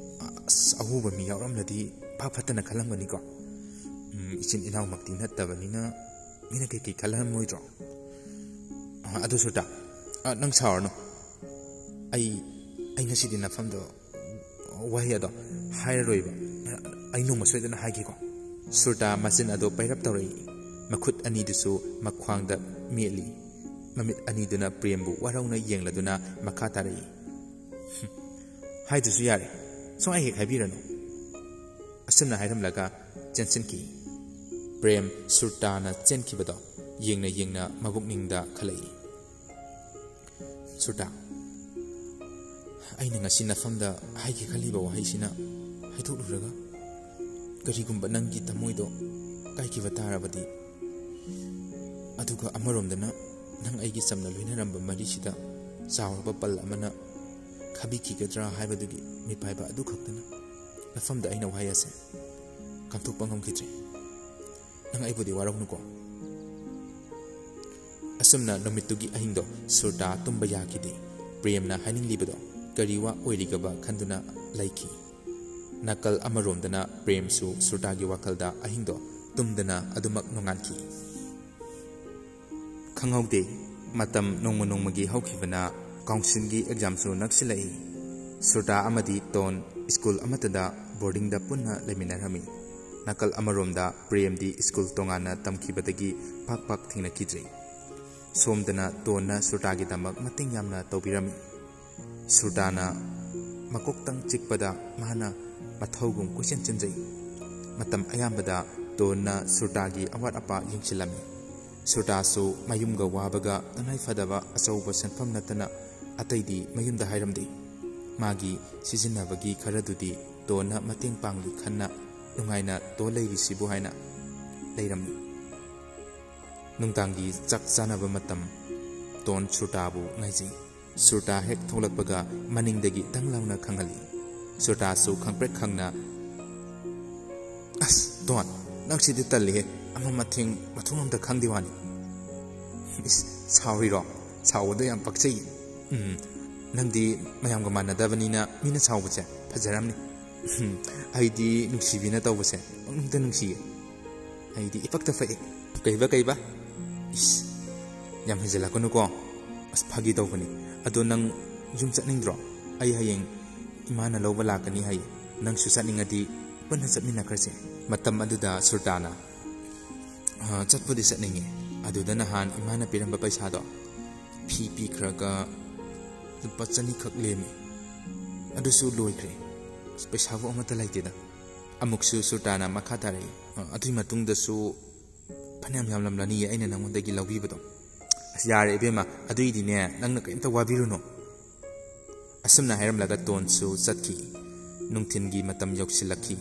ꯑꯁ, ꯑꯍꯨꯕ ꯃꯤ ꯌꯥꯎꯔꯝꯂꯗꯤ ꯐ ꯐꯠꯇꯅ ꯈꯜꯂꯝꯒꯅꯤꯀꯣ꯫ ꯎꯝ, ꯏꯆꯤꯟ ꯏꯅꯥꯎꯃꯛꯇꯤ ꯅꯠꯇꯕꯅꯤꯅ ꯃꯤꯅ ꯀꯩꯀꯩ ꯈꯜꯂꯝꯃꯣꯏꯗ꯭ꯔꯣ? ꯑ, ꯑꯗꯨ ꯁꯨꯔꯇꯥ, ꯑ, ꯅꯪ ꯁꯥꯎꯔꯅꯨ꯫ ꯑꯩ, ꯑꯩ ꯉꯁꯤꯗꯤ ꯅꯐꯝꯗꯣ, ꯋꯥꯍꯩ ꯑꯗꯣ ꯍꯥꯏꯔꯔꯣꯏꯕ꯫ ꯑꯩ ꯅꯣꯡꯃ ꯁꯣꯏꯗꯅ ꯍꯥꯏꯒꯦꯀꯣ꯫" ꯁꯨꯔꯇꯥ ꯃꯆꯤꯟ ꯑꯗꯣ ꯄꯩꯔꯞ ꯇꯧꯔꯛꯏ꯫ ꯃꯈꯨꯠ ꯑꯅꯤꯗꯨꯁꯨ ꯃꯈ꯭ꯋꯥꯡꯗ ꯃꯦꯠꯂꯤ꯫ ꯃꯃꯤꯠ ꯑꯅꯤꯗꯨꯅ ꯄ꯭ꯔꯦꯝꯕꯨ ꯋꯥꯔꯧꯅ ꯌꯦꯡꯂꯗꯨꯅ ꯃꯈꯥ ꯇꯥꯔꯛꯏ, "ꯍꯥꯏꯗ꯭ꯔꯁꯨ ꯌꯥꯔꯦ, ꯁꯨꯡꯍꯥꯏ ꯍꯦꯛ ꯍꯥꯏꯕꯤꯔꯅꯨ꯫" ꯑꯁꯨꯝꯅ ꯍꯥꯏꯔꯝꯂꯒ ꯆꯦꯟꯁꯤꯟꯈꯤ꯫ ꯄ꯭ꯔꯦꯝ ꯁꯨꯔꯇꯥꯅ ꯆꯦꯟꯈꯤꯕꯗꯣ ꯌꯦꯡꯅ ꯌꯦꯡꯅ ꯃꯕꯨꯛꯅꯤꯡꯗ ꯈꯜꯂꯛꯏ꯫ "ꯁꯨꯔꯇꯥ, ꯑꯩꯅ ꯉꯁꯤ ꯅꯐꯝꯗ ꯍꯥꯏꯒꯦ ꯈꯜꯂꯤꯕ ꯋꯥꯍꯩꯁꯤꯅ ꯍꯥꯏꯗꯣꯛꯂꯨꯔꯒ ꯀꯔꯤꯒꯨꯝꯕ ꯅꯪꯒꯤ ꯊꯃꯣꯏꯗꯣ ꯀꯥꯏꯈꯤꯕ ꯇꯥꯔꯕꯗꯤ, ꯑꯗꯨꯒ ꯑꯃꯔꯣꯝꯗꯅ ꯅꯪ ꯑꯩꯒꯤ ꯆꯝꯅ ꯂꯣꯏꯅꯔꯝꯕ ꯃꯔꯤꯁꯤꯗ ꯆꯥꯎꯔꯕ ꯄꯜ ꯑꯃꯅ ꯈꯥꯕꯤꯈꯤꯒꯗ꯭ꯔꯥ ꯍꯥꯏꯕꯗꯨꯒꯤ ꯃꯤꯄꯥꯏꯕ ꯑꯗꯨꯈꯛꯇꯅ ꯅꯐꯝꯗ ꯑꯩꯅ ꯋꯥꯍꯩ ꯑꯁꯦ ꯀꯥꯡꯊꯣꯛꯄ ꯉꯝꯈꯤꯗ꯭ꯔꯦ꯫ ꯅꯪ ꯑꯩꯕꯨꯗꯤ ꯋꯥꯔꯧꯅꯨꯀꯣ꯫" ꯑꯁꯨꯝꯅ ꯅꯨꯃꯤꯠꯇꯨꯒꯤ ꯑꯍꯤꯡꯗꯣ ꯁꯨꯔꯇꯥ ꯇꯨꯝꯕ ꯌꯥꯈꯤꯗꯦ꯫ ꯄ꯭ꯔꯦꯝꯅ ꯍꯥꯏꯅꯤꯡꯂꯤꯕꯗꯣ ꯀꯔꯤ ꯋꯥ ꯑꯣꯏꯔꯤꯒꯕ ꯈꯟꯗꯨꯅ ꯂꯩꯈꯤ꯫ ꯅꯥꯀꯜ ꯑꯃꯔꯣꯝꯗꯅ ꯄ꯭ꯔꯦꯝꯁꯨ ꯁꯨꯔꯇꯥꯒꯤ ꯋꯥꯈꯜꯗ ꯑꯍꯤꯡꯗꯣ ꯇꯨꯝꯗꯅ ꯑꯗꯨꯃꯛ ꯅꯣꯡꯉꯥꯟꯈꯤ꯫ ꯈꯪꯍꯧꯗꯦ, ꯃꯇꯝ ꯅꯣꯡꯃ ꯅꯣꯡꯃꯒꯤ ꯍꯧꯈꯤꯕꯅ꯫ ꯀꯥꯎꯟꯁꯤꯜꯒꯤ ꯑꯦꯛꯖꯥꯝꯁꯨ ꯅꯛꯁꯤꯜꯂꯛꯏ꯫ ꯁꯨꯔꯇꯥ ꯑꯃꯗꯤ ꯇꯣꯟ ꯁ꯭ꯀꯨꯜ ꯑꯃꯠꯇꯗ ꯕꯣꯔꯗꯤꯡꯗ ꯄꯨꯟꯅ ꯂꯩꯃꯤꯟꯅꯔꯝꯃꯤ꯫ ꯅꯥꯀꯜ ꯑꯃꯔꯣꯝꯗ ꯄ꯭ꯔꯦꯝꯗꯤ ꯁ꯭ꯀꯨꯜ ꯇꯣꯉꯥꯟꯅ ꯇꯝꯈꯤꯕꯗꯒꯤ ꯄꯥꯛ ꯄꯥꯛ ꯊꯦꯡꯅꯈꯤꯗ꯭ꯔꯤ꯫ ꯁꯣꯝꯗꯅ ꯇꯣꯟꯅ ꯁꯨꯔꯇꯥꯒꯤꯗꯃꯛ ꯃꯇꯦꯡ ꯌꯥꯝꯅ ꯇꯧꯕꯤꯔꯝꯃꯤ꯫ ꯁꯨꯔꯇꯥꯅ ꯃꯀꯣꯛꯇꯪ ꯆꯤꯛꯄꯗ ꯃꯥꯅ ꯃꯊꯧꯒꯨꯝ ꯀꯣꯏꯆꯦꯟ ꯆꯦꯟꯖꯩ꯫ ꯃꯇꯝ ꯑꯌꯥꯝꯕꯗ ꯇꯣꯟꯅ ꯁꯨꯔꯇꯥꯒꯤ ꯑꯋꯥꯠ ꯑꯄꯥ ꯌꯦꯡꯁꯤꯜꯂꯝꯃꯤ꯫ ꯁꯨꯔꯇꯥꯁꯨ ꯃꯌꯨꯝꯒ ꯋꯥꯕꯒ ꯇꯉꯥꯏ ꯐꯗꯕ ꯑꯆꯧꯕ ꯁꯦꯟꯐꯝ ꯅꯠꯇꯅ ꯑꯇꯩꯗꯤ ꯃꯌꯨꯝꯗ ꯍꯥꯏꯔꯝꯗꯦ꯫ ꯃꯥꯒꯤ ꯁꯤꯖꯤꯟꯅꯕꯒꯤ ꯈꯔꯗꯨꯗꯤ ꯇꯣꯟꯅ ꯃꯇꯦꯡ ꯄꯥꯡꯂꯤ ꯈꯟꯅ ꯅꯨꯡꯉꯥꯏꯅ ꯇꯣꯟ ꯂꯩꯔꯤꯁꯤꯕꯨ ꯍꯥꯏꯅ ꯂꯩꯔꯝꯃꯤ꯫ ꯅꯨꯡꯗꯥꯡꯒꯤ ꯆꯥꯛ ꯆꯥꯅꯕ ꯃꯇꯝ꯫ ꯇꯣꯟ ꯁꯨꯔꯇꯥꯕꯨ ꯉꯥꯏꯖꯩ꯫ ꯁꯨꯔꯇꯥ ꯍꯦꯛ ꯊꯣꯛꯂꯛꯄꯒ ꯃꯅꯤꯡꯗꯒꯤ ꯗꯪ ꯂꯥꯎꯅ ꯈꯪꯍꯜꯂꯤ꯫ ꯁꯨꯔꯇꯥꯁꯨ ꯈꯪꯄ꯭ꯔꯦꯛ ꯈꯪꯅ, "ꯑꯁ, ꯇꯣꯟ, ꯅꯪꯁꯤꯗꯤ ꯇꯜꯂꯤꯍꯦ, ꯑꯃ ꯃꯊꯦꯡ ꯃꯊꯣꯡ ꯑꯝꯇ ꯈꯪꯗꯦ ꯋꯥꯅꯤ꯫" "ꯏꯁ, ꯁꯥꯎꯔꯤꯔꯣ? ꯁꯥꯎꯕꯗꯣ ꯌꯥꯝ ꯄꯛꯆꯩꯌꯦ꯫ ꯎꯝ, ꯅꯪꯗꯤ ꯃꯌꯥꯝꯒ ꯃꯥꯟꯅꯗꯕꯅꯤꯅ ꯃꯤꯅ ꯁꯥꯎꯕꯁꯦ ꯐꯖꯔꯝꯅꯤ꯫ ꯎꯝ, ꯑꯩꯗꯤ ꯅꯨꯡꯁꯤꯕꯤꯅ ꯇꯧꯕꯁꯦ ꯄꯪꯅꯨꯡꯗ ꯅꯨꯡꯁꯤꯌꯦ꯫ ꯑꯩꯗꯤ ꯏꯄꯛꯇ ꯄꯛꯑꯦ꯫" "ꯀꯩꯕ, ꯀꯩꯕ? ꯏꯁ, ꯌꯥꯝ ꯍꯦꯟꯖꯜꯂꯛꯀꯅꯨꯀꯣ꯫ ꯑꯁ, ꯐꯥꯒꯤ ꯇꯧꯕꯅꯤ꯫ ꯑꯗꯣ ꯅꯪ ꯌꯨꯝ ꯆꯠꯅꯤꯡꯗ꯭ꯔꯣ? ꯑꯩ ꯍꯌꯦꯡ ꯏꯃꯥꯅ ꯂꯧꯕ ꯂꯥꯛꯀꯅꯤ ꯍꯥꯏꯌꯦ꯫ ꯅꯪꯁꯨ ꯆꯠꯅꯤꯡꯉꯗꯤ ꯄꯨꯟꯅ ꯆꯠꯃꯤꯟꯅꯈ꯭ꯔꯁꯦ꯫" ꯃꯇꯝ ꯑꯗꯨꯗ ꯁꯨꯔꯇꯥꯅ, "ꯑ, ꯆꯠꯄꯨꯗꯤ ꯆꯠꯅꯤꯡꯉꯦ꯫ ꯑꯗꯨꯗ ꯅꯍꯥꯟ ꯏꯃꯥꯅ ꯄꯤꯔꯝꯕ ꯄꯩꯁꯥꯗꯣ, ꯐꯤ ꯄꯤꯈ꯭ꯔꯒ ꯂꯨꯄꯥ ꯆꯅꯤꯈꯛ ꯂꯦꯝꯃꯤ꯫ ꯑꯗꯨꯁꯨ ꯂꯣꯏꯈ꯭ꯔꯦ꯫ ꯑꯁ, ꯄꯩꯁꯥꯕꯨ ꯑꯃꯠꯇ ꯂꯩꯇꯦꯗ꯫" ꯑꯃꯨꯛꯁꯨ ꯁꯨꯔꯇꯥꯅ ꯃꯈꯥ ꯇꯥꯔꯛꯏ, "ꯑ, ꯑꯗꯨꯒꯤ ꯃꯇꯨꯡꯗꯁꯨ ꯐꯅꯌꯥꯝ ꯌꯥꯝꯂꯝꯂꯅꯤꯌꯦ ꯑꯩꯅ ꯅꯪꯉꯣꯟꯗꯒꯤ ꯂꯧꯕꯤꯕꯗꯣ꯫" "ꯑꯁ, ꯌꯥꯔꯦ ꯏꯕꯦꯝꯃ, ꯑꯗꯨꯏꯗꯤꯅꯦ, ꯅꯪꯅ ꯀꯔꯤꯝꯇ ꯋꯥꯕꯤꯔꯨꯅꯨ꯫" ꯑꯁꯨꯝꯅ ꯍꯥꯏꯔꯝꯂꯒ ꯇꯣꯟꯁꯨ ꯆꯠꯈꯤ꯫ ꯅꯨꯡꯊꯤꯜꯒꯤ ꯃꯇꯝ ꯌꯧꯁꯤꯜꯂꯛꯈꯤ꯫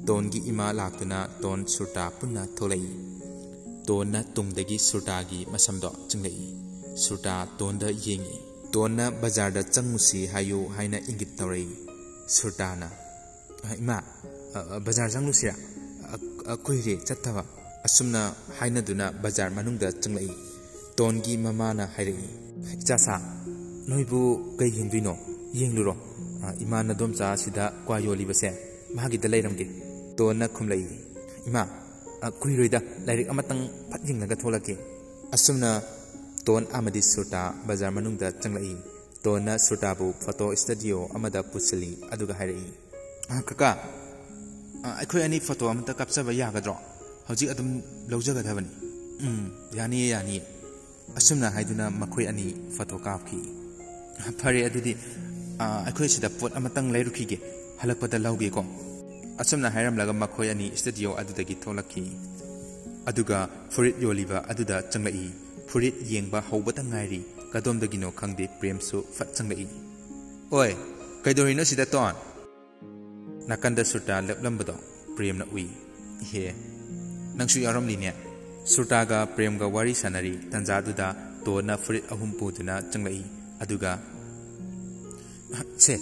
ꯇꯣꯟꯒꯤ ꯏꯃꯥ ꯂꯥꯛꯇꯨꯅ ꯇꯣꯟ ꯁꯨꯔꯇꯥ ꯄꯨꯟꯅ ꯊꯣꯛꯂꯛꯏ꯫ ꯇꯣꯟꯅ ꯇꯨꯡꯗꯒꯤ ꯁꯨꯔꯇꯥꯒꯤ ꯃꯁꯝꯗꯣ ꯆꯤꯡꯂꯛꯏ꯫ ꯁꯨꯔꯇꯥ ꯇꯣꯟꯗ ꯌꯦꯡꯉꯤ꯫ ꯇꯣꯟꯅ ꯕꯖꯥꯔꯗ ꯆꯪꯉꯨꯁꯤ ꯍꯥꯏꯌꯨ ꯍꯥꯏꯅ ꯏꯪꯒꯤꯠ ꯇꯧꯔꯛꯏ꯫ ꯁꯨꯔꯇꯥꯅ, "ꯑ, ꯏꯃꯥ, ꯑ, ꯑ, ꯕꯖꯥꯔ ꯆꯪꯂꯨꯁꯤꯔꯥ? ꯑ, ꯑ, ꯀꯨꯏꯔꯦ ꯆꯠꯇꯕ꯫" ꯑꯁꯨꯝꯅ ꯍꯥꯏꯅꯗꯨꯅ ꯕꯖꯥꯔ ꯃꯅꯨꯡꯗ ꯆꯪꯂꯛꯏ꯫ ꯇꯣꯟꯒꯤ ꯃꯃꯥꯅ ꯍꯥꯏꯔꯛꯏ, "ꯏꯆꯥꯁꯥ, ꯅꯣꯏꯕꯨ ꯀꯩ ꯌꯦꯡꯗꯣꯏꯅꯣ? ꯌꯦꯡꯂꯨꯔꯣ, ꯑ, ꯏꯃꯥ ꯅꯗꯣꯝꯆꯥ ꯑꯁꯤꯗ ꯀ꯭ꯋꯥ ꯌꯣꯜꯂꯤꯕꯁꯦ, ꯃꯥꯒꯤꯗ ꯂꯩꯔꯝꯒꯦ꯫ ꯇꯣꯟꯅ ꯈꯨꯝꯂꯛꯏ, "ꯏꯃꯥ, ꯑ, ꯀꯨꯏꯔꯣꯏꯗ, ꯂꯥꯏꯔꯤꯛ ꯑꯃꯇꯪ ꯐꯠ ꯌꯦꯡꯂꯒ ꯊꯣꯛꯂꯛꯀꯦ"꯫ ꯑꯁꯨꯝꯅ ꯇꯣꯟ ꯑꯃꯗꯤ ꯁꯨꯔꯇꯥ ꯕꯖꯥꯔ ꯃꯅꯨꯡꯗ ꯆꯪꯂꯛꯏ꯫ ꯇꯣꯟꯅ ꯁꯨꯔꯇꯥꯕꯨ ꯐꯣꯇꯣ ꯁ꯭ꯇꯨꯗꯤꯑꯣ ꯑꯃꯗ ꯄꯨꯁꯤꯜꯂꯤ, ꯑꯗꯨꯒ ꯍꯥꯏꯔꯛꯏ, "ꯑ, ꯀꯀꯥ, ꯑ, ꯑꯩꯈꯣꯏ ꯑꯅꯤ ꯐꯣꯇꯣ ꯑꯃꯇ ꯀꯥꯞꯆꯕ ꯌꯥꯒꯗ꯭ꯔꯣ? ꯍꯧꯖꯤꯛ ꯑꯗꯨꯝ ꯂꯧꯖꯒꯗꯕꯅꯤ"꯫ "ꯎꯝ, ꯌꯥꯅꯤꯌꯦ, ꯌꯥꯅꯤꯌꯦ"꯫ ꯑꯁꯨꯝꯅ ꯍꯥꯏꯗꯨꯅ ꯃꯈꯣꯏ ꯑꯅꯤ ꯐꯣꯇꯣ ꯀꯥꯞꯈꯤ꯫ "ꯐꯔꯦ, ꯑꯗꯨꯗꯤ, ꯑ, ꯑꯩꯈꯣꯏ ꯁꯤꯗ ꯄꯣꯠ ꯑꯃꯇꯪ ꯂꯩꯔꯨꯈꯤꯒꯦ, ꯍꯜꯂꯛꯄꯗ ꯂꯧꯒꯦꯀꯣ"꯫ ꯑꯁꯨꯝꯅ ꯍꯥꯏꯔꯝꯂꯒ ꯃꯈꯣꯏ ꯑꯅꯤ ꯁ꯭ꯇꯨꯗꯤꯑꯣ ꯑꯗꯨꯗꯒꯤ ꯊꯣꯛꯂꯛꯈꯤ꯫ ꯑꯗꯨꯒ ꯐꯨꯔꯤꯠ ꯌꯣꯜꯂꯤꯕ ꯑꯗꯨꯗ ꯆꯪꯂꯛꯏ꯫ ꯐꯨꯔꯤꯠ ꯌꯦꯡꯕ ꯍꯧꯕꯇ ꯉꯥꯏꯔꯤ꯫ ꯀꯗꯣꯝꯗꯒꯤꯅꯣ ꯈꯪꯗꯦ, ꯄ꯭ꯔꯦꯝꯁꯨ ꯐꯠ ꯆꯪꯂꯛꯏ꯫ "ꯑꯣꯏ, ꯀꯩꯗꯧꯔꯤꯅꯣ ꯁꯤꯗ, ꯇꯣꯟ?" ꯅꯥꯀꯟꯗ ꯁꯨꯔꯇꯥ ꯂꯦꯞꯂꯝꯕꯗꯣ ꯄ꯭ꯔꯦꯝꯅ ꯎꯏ꯫ "ꯏꯍꯦ, ꯅꯪꯁꯨ ꯌꯥꯎꯔꯝꯂꯤꯅꯦ"꯫ ꯁꯨꯔꯇꯥꯒ ꯄ꯭ꯔꯦꯝꯒ ꯋꯥꯔꯤ ꯁꯥꯟꯅꯔꯤ꯫ ꯇꯟꯖꯥꯗꯨꯗ ꯇꯣꯟꯅ ꯐꯨꯔꯤꯠ ꯑꯍꯨꯝ ꯄꯨꯗꯨꯅ ꯆꯪꯂꯛꯏ꯫ ꯑꯗꯨꯒ, "ꯁꯦ,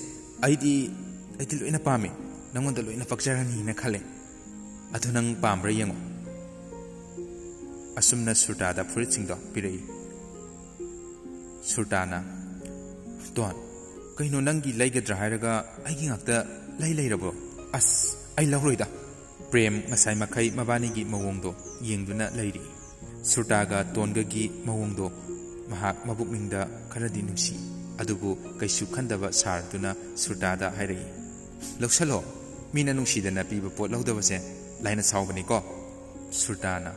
ꯑꯩꯗꯤ, ꯑꯩꯗꯤ ꯂꯣꯏꯅ ꯄꯥꯝꯃꯦ꯫ ꯅꯪꯉꯣꯟꯗ ꯂꯣꯏꯅ ꯄꯛꯆꯔꯅꯤꯅ ꯈꯜꯂꯦ꯫ ꯑꯗꯨ ꯅꯪ ꯄꯥꯝꯕ꯭ꯔꯥ ꯌꯦꯡꯉꯣ"꯫ ꯑꯁꯨꯝꯅ ꯁꯨꯔꯇꯥꯗ ꯐꯨꯔꯤꯠꯁꯤꯡꯗꯣ ꯄꯤꯔꯛꯏ꯫ ꯁꯨꯔꯇꯥꯅ, "ꯇꯣꯟ, ꯀꯩꯅꯣ, ꯅꯪꯒꯤ ꯂꯩꯒꯗ꯭ꯔꯥ ꯍꯥꯏꯔꯒ ꯑꯩꯒꯤ ꯉꯥꯛꯇ ꯂꯩ ꯂꯩꯔꯕꯣ? ꯑꯁ, ꯑꯩ ꯂꯧꯔꯣꯏꯗ"꯫ ꯄ꯭ꯔꯦꯝ ꯉꯁꯥꯏ ꯃꯈꯩ ꯃꯕꯥꯅꯤꯒꯤ ꯃꯑꯣꯡꯗꯣ ꯌꯦꯡꯗꯨꯅ ꯂꯩꯔꯤ꯫ ꯁꯨꯔꯇꯥꯒ ꯇꯣꯟꯒꯒꯤ ꯃꯑꯣꯡꯗꯣ ꯃꯍꯥꯛ ꯃꯕꯨꯛꯅꯤꯡꯗ ꯈꯔꯗꯤ ꯅꯨꯡꯁꯤ, ꯑꯗꯨꯕꯨ ꯀꯩꯁꯨ ꯈꯟꯗꯕ ꯁꯥꯔꯗꯨꯅ ꯁꯨꯔꯇꯥꯗ ꯍꯥꯏꯔꯛꯏ, "ꯂꯧꯁꯜꯂꯣ, ꯃꯤꯅ ꯅꯨꯡꯁꯤꯗꯅ ꯄꯤꯕ ꯄꯣꯠ ꯂꯧꯗꯕꯁꯦ ꯂꯥꯏꯅ ꯁꯥꯎꯕꯅꯤꯀꯣ"꯫ ꯁꯨꯔꯇꯥꯅ,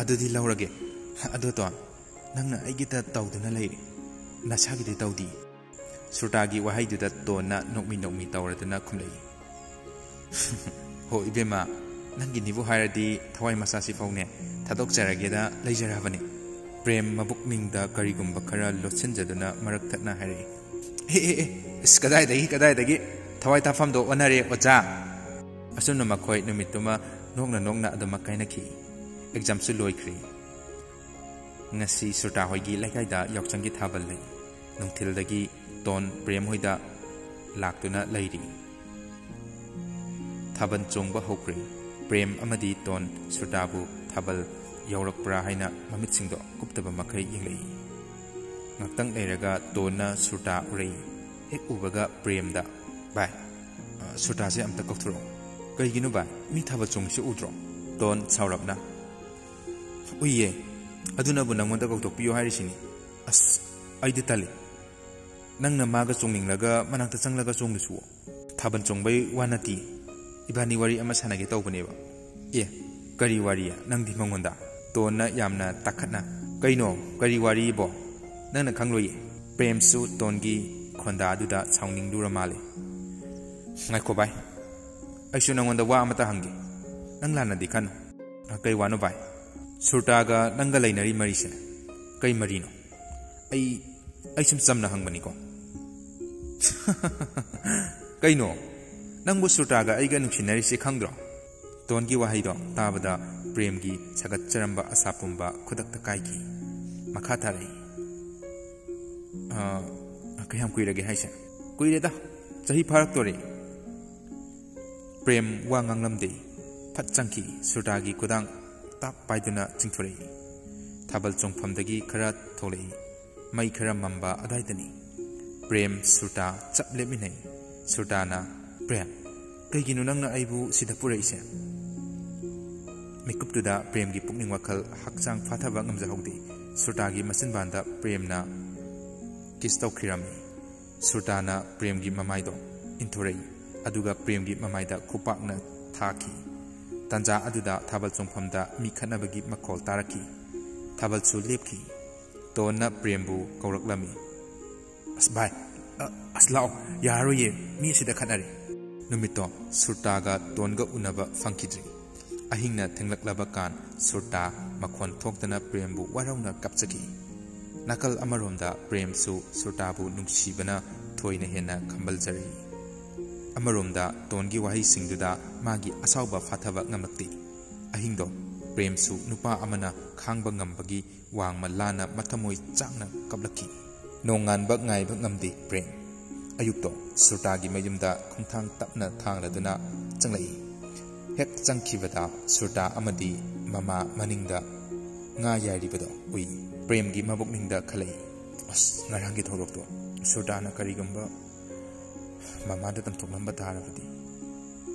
"ꯑꯗꯨꯗꯤ ꯂꯧꯔꯒꯦ꯫ ꯑꯗꯣ ꯇꯣꯟ, ꯅꯪꯅ ꯑꯩꯒꯤꯗ ꯇꯧꯗꯨꯅ ꯂꯩꯔꯦ, ꯅꯁꯥꯒꯤꯗꯤ ꯇꯧꯗꯦ"꯫ ꯁꯨꯔꯇꯥꯒꯤ ꯋꯥꯍꯩꯗꯨꯗ ꯇꯣꯟꯅ ꯅꯣꯛꯃꯤ ꯅꯣꯛꯃꯤ ꯇꯧꯔꯗꯨꯅ ꯈꯨꯝꯂꯛꯏ, "ꯍꯣ ꯏꯕꯦꯝꯃ, ꯅꯪꯒꯤꯅꯤꯕꯨ ꯍꯥꯏꯔꯗꯤ ꯊꯋꯥꯏ ꯃꯆꯥꯁꯤ ꯐꯥꯎꯅꯦ ꯊꯥꯗꯣꯛꯆꯔꯒꯦꯗ ꯂꯩꯖꯔꯕꯅꯤ"꯫ ꯄ꯭ꯔꯦꯝ ꯃꯕꯨꯛꯅꯤꯡꯗ ꯀꯔꯤꯒꯨꯝꯕ ꯈꯔ ꯂꯣꯠꯁꯤꯟꯖꯗꯨꯅ ꯃꯔꯛ ꯊꯠꯅ ꯍꯥꯏꯔꯛꯏ, "ꯑꯦ, ꯑꯦ, ꯑꯦ, ꯏꯁ, ꯀꯗꯥꯏꯗꯒꯤ, ꯀꯗꯥꯏꯗꯒꯤ? ꯊꯋꯥꯏ ꯇꯥꯐꯝꯗꯣ ꯑꯣꯟꯅꯔꯦ, ꯑꯣꯖꯥ"꯫ ꯑꯁꯨꯝꯅ ꯃꯈꯣꯏ ꯅꯨꯃꯤꯠꯇꯨꯃ ꯅꯣꯛꯅ ꯅꯣꯛꯅ ꯑꯗꯨꯃꯛ ꯀꯥꯏꯅꯈꯤ꯫ ꯑꯦꯛꯖꯥꯝꯁꯨ ꯂꯣꯏꯈ꯭ꯔꯦ꯫ ꯉꯁꯤ ꯁꯨꯔꯇꯥ ꯍꯣꯏꯒꯤ ꯂꯩꯀꯥꯏꯗ ꯌꯥꯎꯁꯪꯒꯤ ꯊꯥꯕꯜ ꯂꯩ꯫ ꯅꯨꯡꯊꯤꯜꯗꯒꯤ ꯇꯣꯟ ꯄ꯭ꯔꯦꯝ ꯍꯣꯏꯗ ꯂꯥꯛꯇꯨꯅ ꯂꯩꯔꯤ꯫ ꯊꯥꯕꯜ ꯆꯣꯡꯕ ꯍꯧꯈ꯭ꯔꯦ꯫ ꯄ꯭ꯔꯦꯝ ꯑꯃꯗꯤ ꯇꯣꯟ ꯁꯨꯔꯇꯥꯕꯨ ꯊꯥꯕꯜ ꯌꯧꯔꯛꯄ꯭ꯔꯥ ꯍꯥꯏꯅ ꯃꯃꯤꯠꯁꯤꯡꯗꯣ ꯀꯨꯞꯇꯕ ꯃꯈꯩ ꯌꯦꯡꯂꯛꯏ꯫ ꯉꯥꯛꯇꯪ ꯂꯩꯔꯒ ꯇꯣꯟꯅ ꯁꯨꯔꯇꯥ ꯎꯔꯛꯏ꯫ ꯍꯦꯛ ꯎꯕꯒ ꯄ꯭ꯔꯦꯝꯗ, "ꯚꯥꯏ, ꯑ, ꯁꯨꯔꯇꯥꯁꯦ ꯑꯝꯇ ꯀꯧꯊꯣꯔꯛꯑꯣ꯫ ꯀꯩꯒꯤꯅꯣ ꯚꯥꯏ? ꯃꯤ ꯊꯥꯕꯜ ꯆꯣꯡꯉꯤꯁꯦ ꯎꯗ꯭ꯔꯣ?" ꯇꯣꯟ ꯁꯥꯎꯔꯞꯅ, "ꯎꯏꯌꯦ, ꯑꯗꯨꯅꯕꯨ ꯅꯪꯉꯣꯟꯗ ꯀꯧꯊꯣꯛꯄꯤꯌꯣ ꯍꯥꯏꯔꯤꯁꯤꯅꯤ꯫ ꯑꯁ, ꯑꯩꯗꯤ ꯇꯜꯂꯤ꯫ ꯅꯪꯅ ꯃꯥꯒ ꯆꯣꯡꯅꯤꯡꯂꯒ ꯃꯅꯥꯛꯇ ꯆꯪꯂꯒ ꯆꯣꯡꯂꯨꯆꯨꯑꯣ꯫ ꯊꯥꯕꯜ ꯆꯣꯡꯕꯩ ꯋꯥ ꯅꯠꯇꯦ, ꯏꯕꯥꯅꯤ ꯋꯥꯔꯤ ꯑꯃ ꯁꯥꯟꯅꯒꯦ ꯇꯧꯕꯅꯦꯕ꯫" "ꯑꯦ, ꯀꯔꯤ ꯋꯥꯔꯤ? ꯅꯪꯗꯤ ꯃꯉꯣꯟꯗ?" ꯇꯣꯟꯅ ꯌꯥꯝꯅ ꯇꯥꯈꯠꯅ, "ꯀꯩꯅꯣ, ꯀꯔꯤ ꯋꯥꯔꯤꯕꯣ? ꯅꯪꯅ ꯈꯪꯂꯣꯏꯌꯦ꯫" ꯄ꯭ꯔꯦꯝꯁꯨ ꯇꯣꯟꯒꯤ ꯈꯣꯟꯗꯥ ꯑꯗꯨꯗ ꯁꯥꯎꯅꯤꯡꯂꯨꯔ ꯃꯥꯜꯂꯦ꯫ "ꯉꯥꯏꯈꯣ ꯚꯥꯏ, ꯑꯩꯁꯨ ꯅꯪꯉꯣꯟꯗ ꯋꯥ ꯑꯃꯇ ꯍꯪꯒꯦ꯫ ꯅꯪ ꯂꯥꯟꯅꯗꯤ ꯈꯟꯅꯨ꯫" "ꯑ, ꯀꯩ ꯋꯥꯅꯣ ꯚꯥꯏ?" "ꯁꯨꯔꯇꯥꯒ ꯅꯪꯒ ꯂꯩꯅꯔꯤ ꯃꯔꯤꯁꯦ ꯀꯩ ꯃꯔꯤꯅꯣ? ꯑꯩ, ꯑꯩ ꯁꯨꯝ ꯆꯝꯅ ꯍꯪꯕꯅꯤꯀꯣ꯫" "ꯀꯩꯅꯣ? ꯅꯪꯕꯨ ꯁꯨꯔꯇꯥꯒ ꯑꯩꯒ ꯅꯨꯡꯁꯤꯅꯔꯤꯁꯦ ꯈꯪꯗ꯭ꯔꯣ?" ꯇꯣꯟꯒꯤ ꯋꯥꯍꯩꯗꯣ ꯇꯥꯕꯗ ꯄ꯭ꯔꯦꯝꯒꯤ ꯁꯥꯒꯠꯆꯔꯝꯕ ꯑꯁꯥ ꯄꯨꯝꯕ ꯈꯨꯗꯛꯇ ꯀꯥꯏꯈꯤ꯫ ꯃꯈꯥ ꯇꯥꯔꯛꯏ꯫ "ꯑ, ꯀꯌꯥꯝ ꯀꯨꯏꯔꯒꯦ ꯍꯥꯏꯁꯦ?" "ꯀꯨꯏꯔꯦꯗ, ꯆꯍꯤ ꯐꯥꯔꯛꯇꯣꯔꯦ꯫" ꯄ꯭ꯔꯦꯝ ꯋꯥ ꯉꯥꯡꯂꯝꯗꯦ꯫ ꯐꯠ ꯆꯪꯈꯤ꯫ ꯁꯨꯔꯇꯥꯒꯤ ꯈꯨꯗꯥꯡ ꯇꯥꯞ ꯄꯥꯏꯗꯨꯅ ꯆꯤꯡꯊꯣꯔꯛꯏ꯫ ꯊꯥꯕꯜ ꯆꯣꯡꯐꯝꯗꯒꯤ ꯈꯔ ꯊꯣꯛꯂꯛꯏ꯫ ꯃꯩ ꯈꯔ ꯃꯝꯕ ꯑꯗꯥꯏꯗꯅꯤ꯫ ꯄ꯭ꯔꯦꯝ ꯁꯨꯔꯇꯥ ꯆꯞ ꯂꯦꯞꯃꯤꯟꯅꯩ꯫ ꯁꯨꯔꯇꯥꯅ, "ꯄ꯭ꯔꯦꯝ, ꯀꯩꯒꯤꯅꯣ ꯅꯪꯅ ꯑꯩꯕꯨ ꯁꯤꯗ ꯄꯨꯔꯛꯏꯁꯦ?" ꯃꯤꯀꯨꯞꯇꯨꯗ ꯄ꯭ꯔꯦꯝꯒꯤ ꯄꯨꯛꯅꯤꯡ ꯋꯥꯈꯜ ꯍꯛꯆꯥꯡ ꯐꯥꯊꯕ ꯉꯝꯖꯍꯧꯗꯦ꯫ ꯁꯨꯔꯇꯥꯒꯤ ꯃꯆꯤꯟꯕꯥꯟꯗ ꯄ꯭ꯔꯦꯝꯅ ꯀꯤꯁ ꯇꯧꯈꯤꯔꯝꯃꯤ꯫ ꯁꯨꯔꯇꯥꯅ ꯄ꯭ꯔꯦꯝꯒꯤ ꯃꯃꯥꯏꯗꯣ ꯏꯟꯊꯣꯔꯛꯏ, ꯑꯗꯨꯒ ꯄ꯭ꯔꯦꯝꯒꯤ ꯃꯃꯥꯏꯗ ꯈꯨꯄꯥꯛꯅ ꯊꯥꯈꯤ꯫ ꯇꯥꯟꯖꯥ ꯑꯗꯨꯗ ꯊꯥꯕꯜ ꯆꯣꯡꯐꯝꯗ ꯃꯤ ꯈꯠꯅꯕꯒꯤ ꯃꯈꯣꯜ ꯇꯥꯔꯛꯈꯤ꯫ ꯊꯥꯕꯜꯁꯨ ꯂꯦꯞꯈꯤ꯫ ꯇꯣꯟꯅ ꯄ꯭ꯔꯦꯝꯕꯨ ꯀꯧꯔꯛꯂꯝꯃꯤ꯫ "ꯑꯁ ꯚꯥꯏ, ꯑ, ꯑꯁ ꯂꯥꯛꯑꯣ, ꯌꯥꯔꯔꯣꯏꯌꯦ, ꯃꯤ ꯑꯁꯤꯗ ꯈꯠꯅꯔꯦ꯫" ꯅꯨꯃꯤꯠꯇꯣ ꯁꯨꯔꯇꯥꯒ ꯇꯣꯟꯒ ꯎꯅꯕ ꯐꯪꯈꯤꯗ꯭ꯔꯤ꯫ ꯑꯍꯤꯡꯅ ꯊꯦꯡꯂꯛꯂꯕ ꯀꯥꯟ ꯁꯨꯔꯇꯥ ꯃꯈꯣꯟ ꯊꯣꯛꯇꯅ ꯄ꯭ꯔꯦꯝꯕꯨ ꯋꯥꯔꯧꯅ ꯀꯞꯆꯈꯤ꯫ ꯅꯥꯀꯜ ꯑꯃꯔꯣꯝꯗ ꯄ꯭ꯔꯦꯝꯁꯨ ꯁꯨꯔꯇꯥꯕꯨ ꯅꯨꯡꯁꯤꯕꯅ ꯊꯣꯏꯅ ꯍꯦꯟꯅ ꯈꯝꯕꯜꯖꯔꯛꯏ꯫ ꯑꯃꯔꯣꯝꯗ ꯇꯣꯟꯒꯤ ꯋꯥꯍꯩꯁꯤꯡꯗꯨꯗ ꯃꯥꯒꯤ ꯑꯁꯥꯎꯕ ꯐꯥꯊꯕ ꯉꯝꯂꯛꯇꯦ꯫ ꯑꯍꯤꯡꯗꯣ ꯄ꯭ꯔꯦꯝꯁꯨ ꯅꯨꯄꯥ ꯑꯃꯅ ꯈꯥꯡꯕ ꯉꯝꯕꯒꯤ ꯋꯥꯡꯃ ꯂꯥꯟꯅ ꯃꯊꯃꯣꯏ ꯆꯥꯛꯅ ꯀꯞꯂꯛꯈꯤ꯫ ꯅꯣꯡꯉꯥꯟꯕ ꯉꯥꯏꯕ ꯉꯝꯗꯦ ꯄ꯭ꯔꯦꯝ꯫ ꯑꯌꯨꯛꯇꯣ ꯁꯨꯔꯇꯥꯒꯤ ꯃꯌꯨꯝꯗ ꯈꯣꯡꯊꯥꯡ ꯇꯞꯅ ꯊꯥꯡꯂꯗꯨꯅ ꯆꯪꯂꯛꯏ꯫ ꯍꯦꯛ ꯆꯪꯈꯤꯕꯗ ꯁꯨꯔꯇꯥ ꯑꯃꯗꯤ ꯃꯃꯥ ꯃꯅꯤꯡꯗ ꯉꯥ ꯌꯥꯏꯔꯤꯕꯗꯣ ꯎꯏ꯫ ꯄ꯭ꯔꯦꯝꯒꯤ ꯃꯕꯨꯛꯅꯤꯡꯗ ꯈꯜꯂꯛꯏ, "ꯑꯁ, ꯉꯔꯥꯡꯒꯤ ꯊꯧꯗꯣꯛꯇꯣ ꯁꯨꯔꯇꯥꯅ ꯀꯔꯤꯒꯨꯝꯕ ꯃꯃꯥꯗ ꯇꯝꯊꯣꯛꯂꯝꯕ ꯇꯥꯔꯕꯗꯤ꯫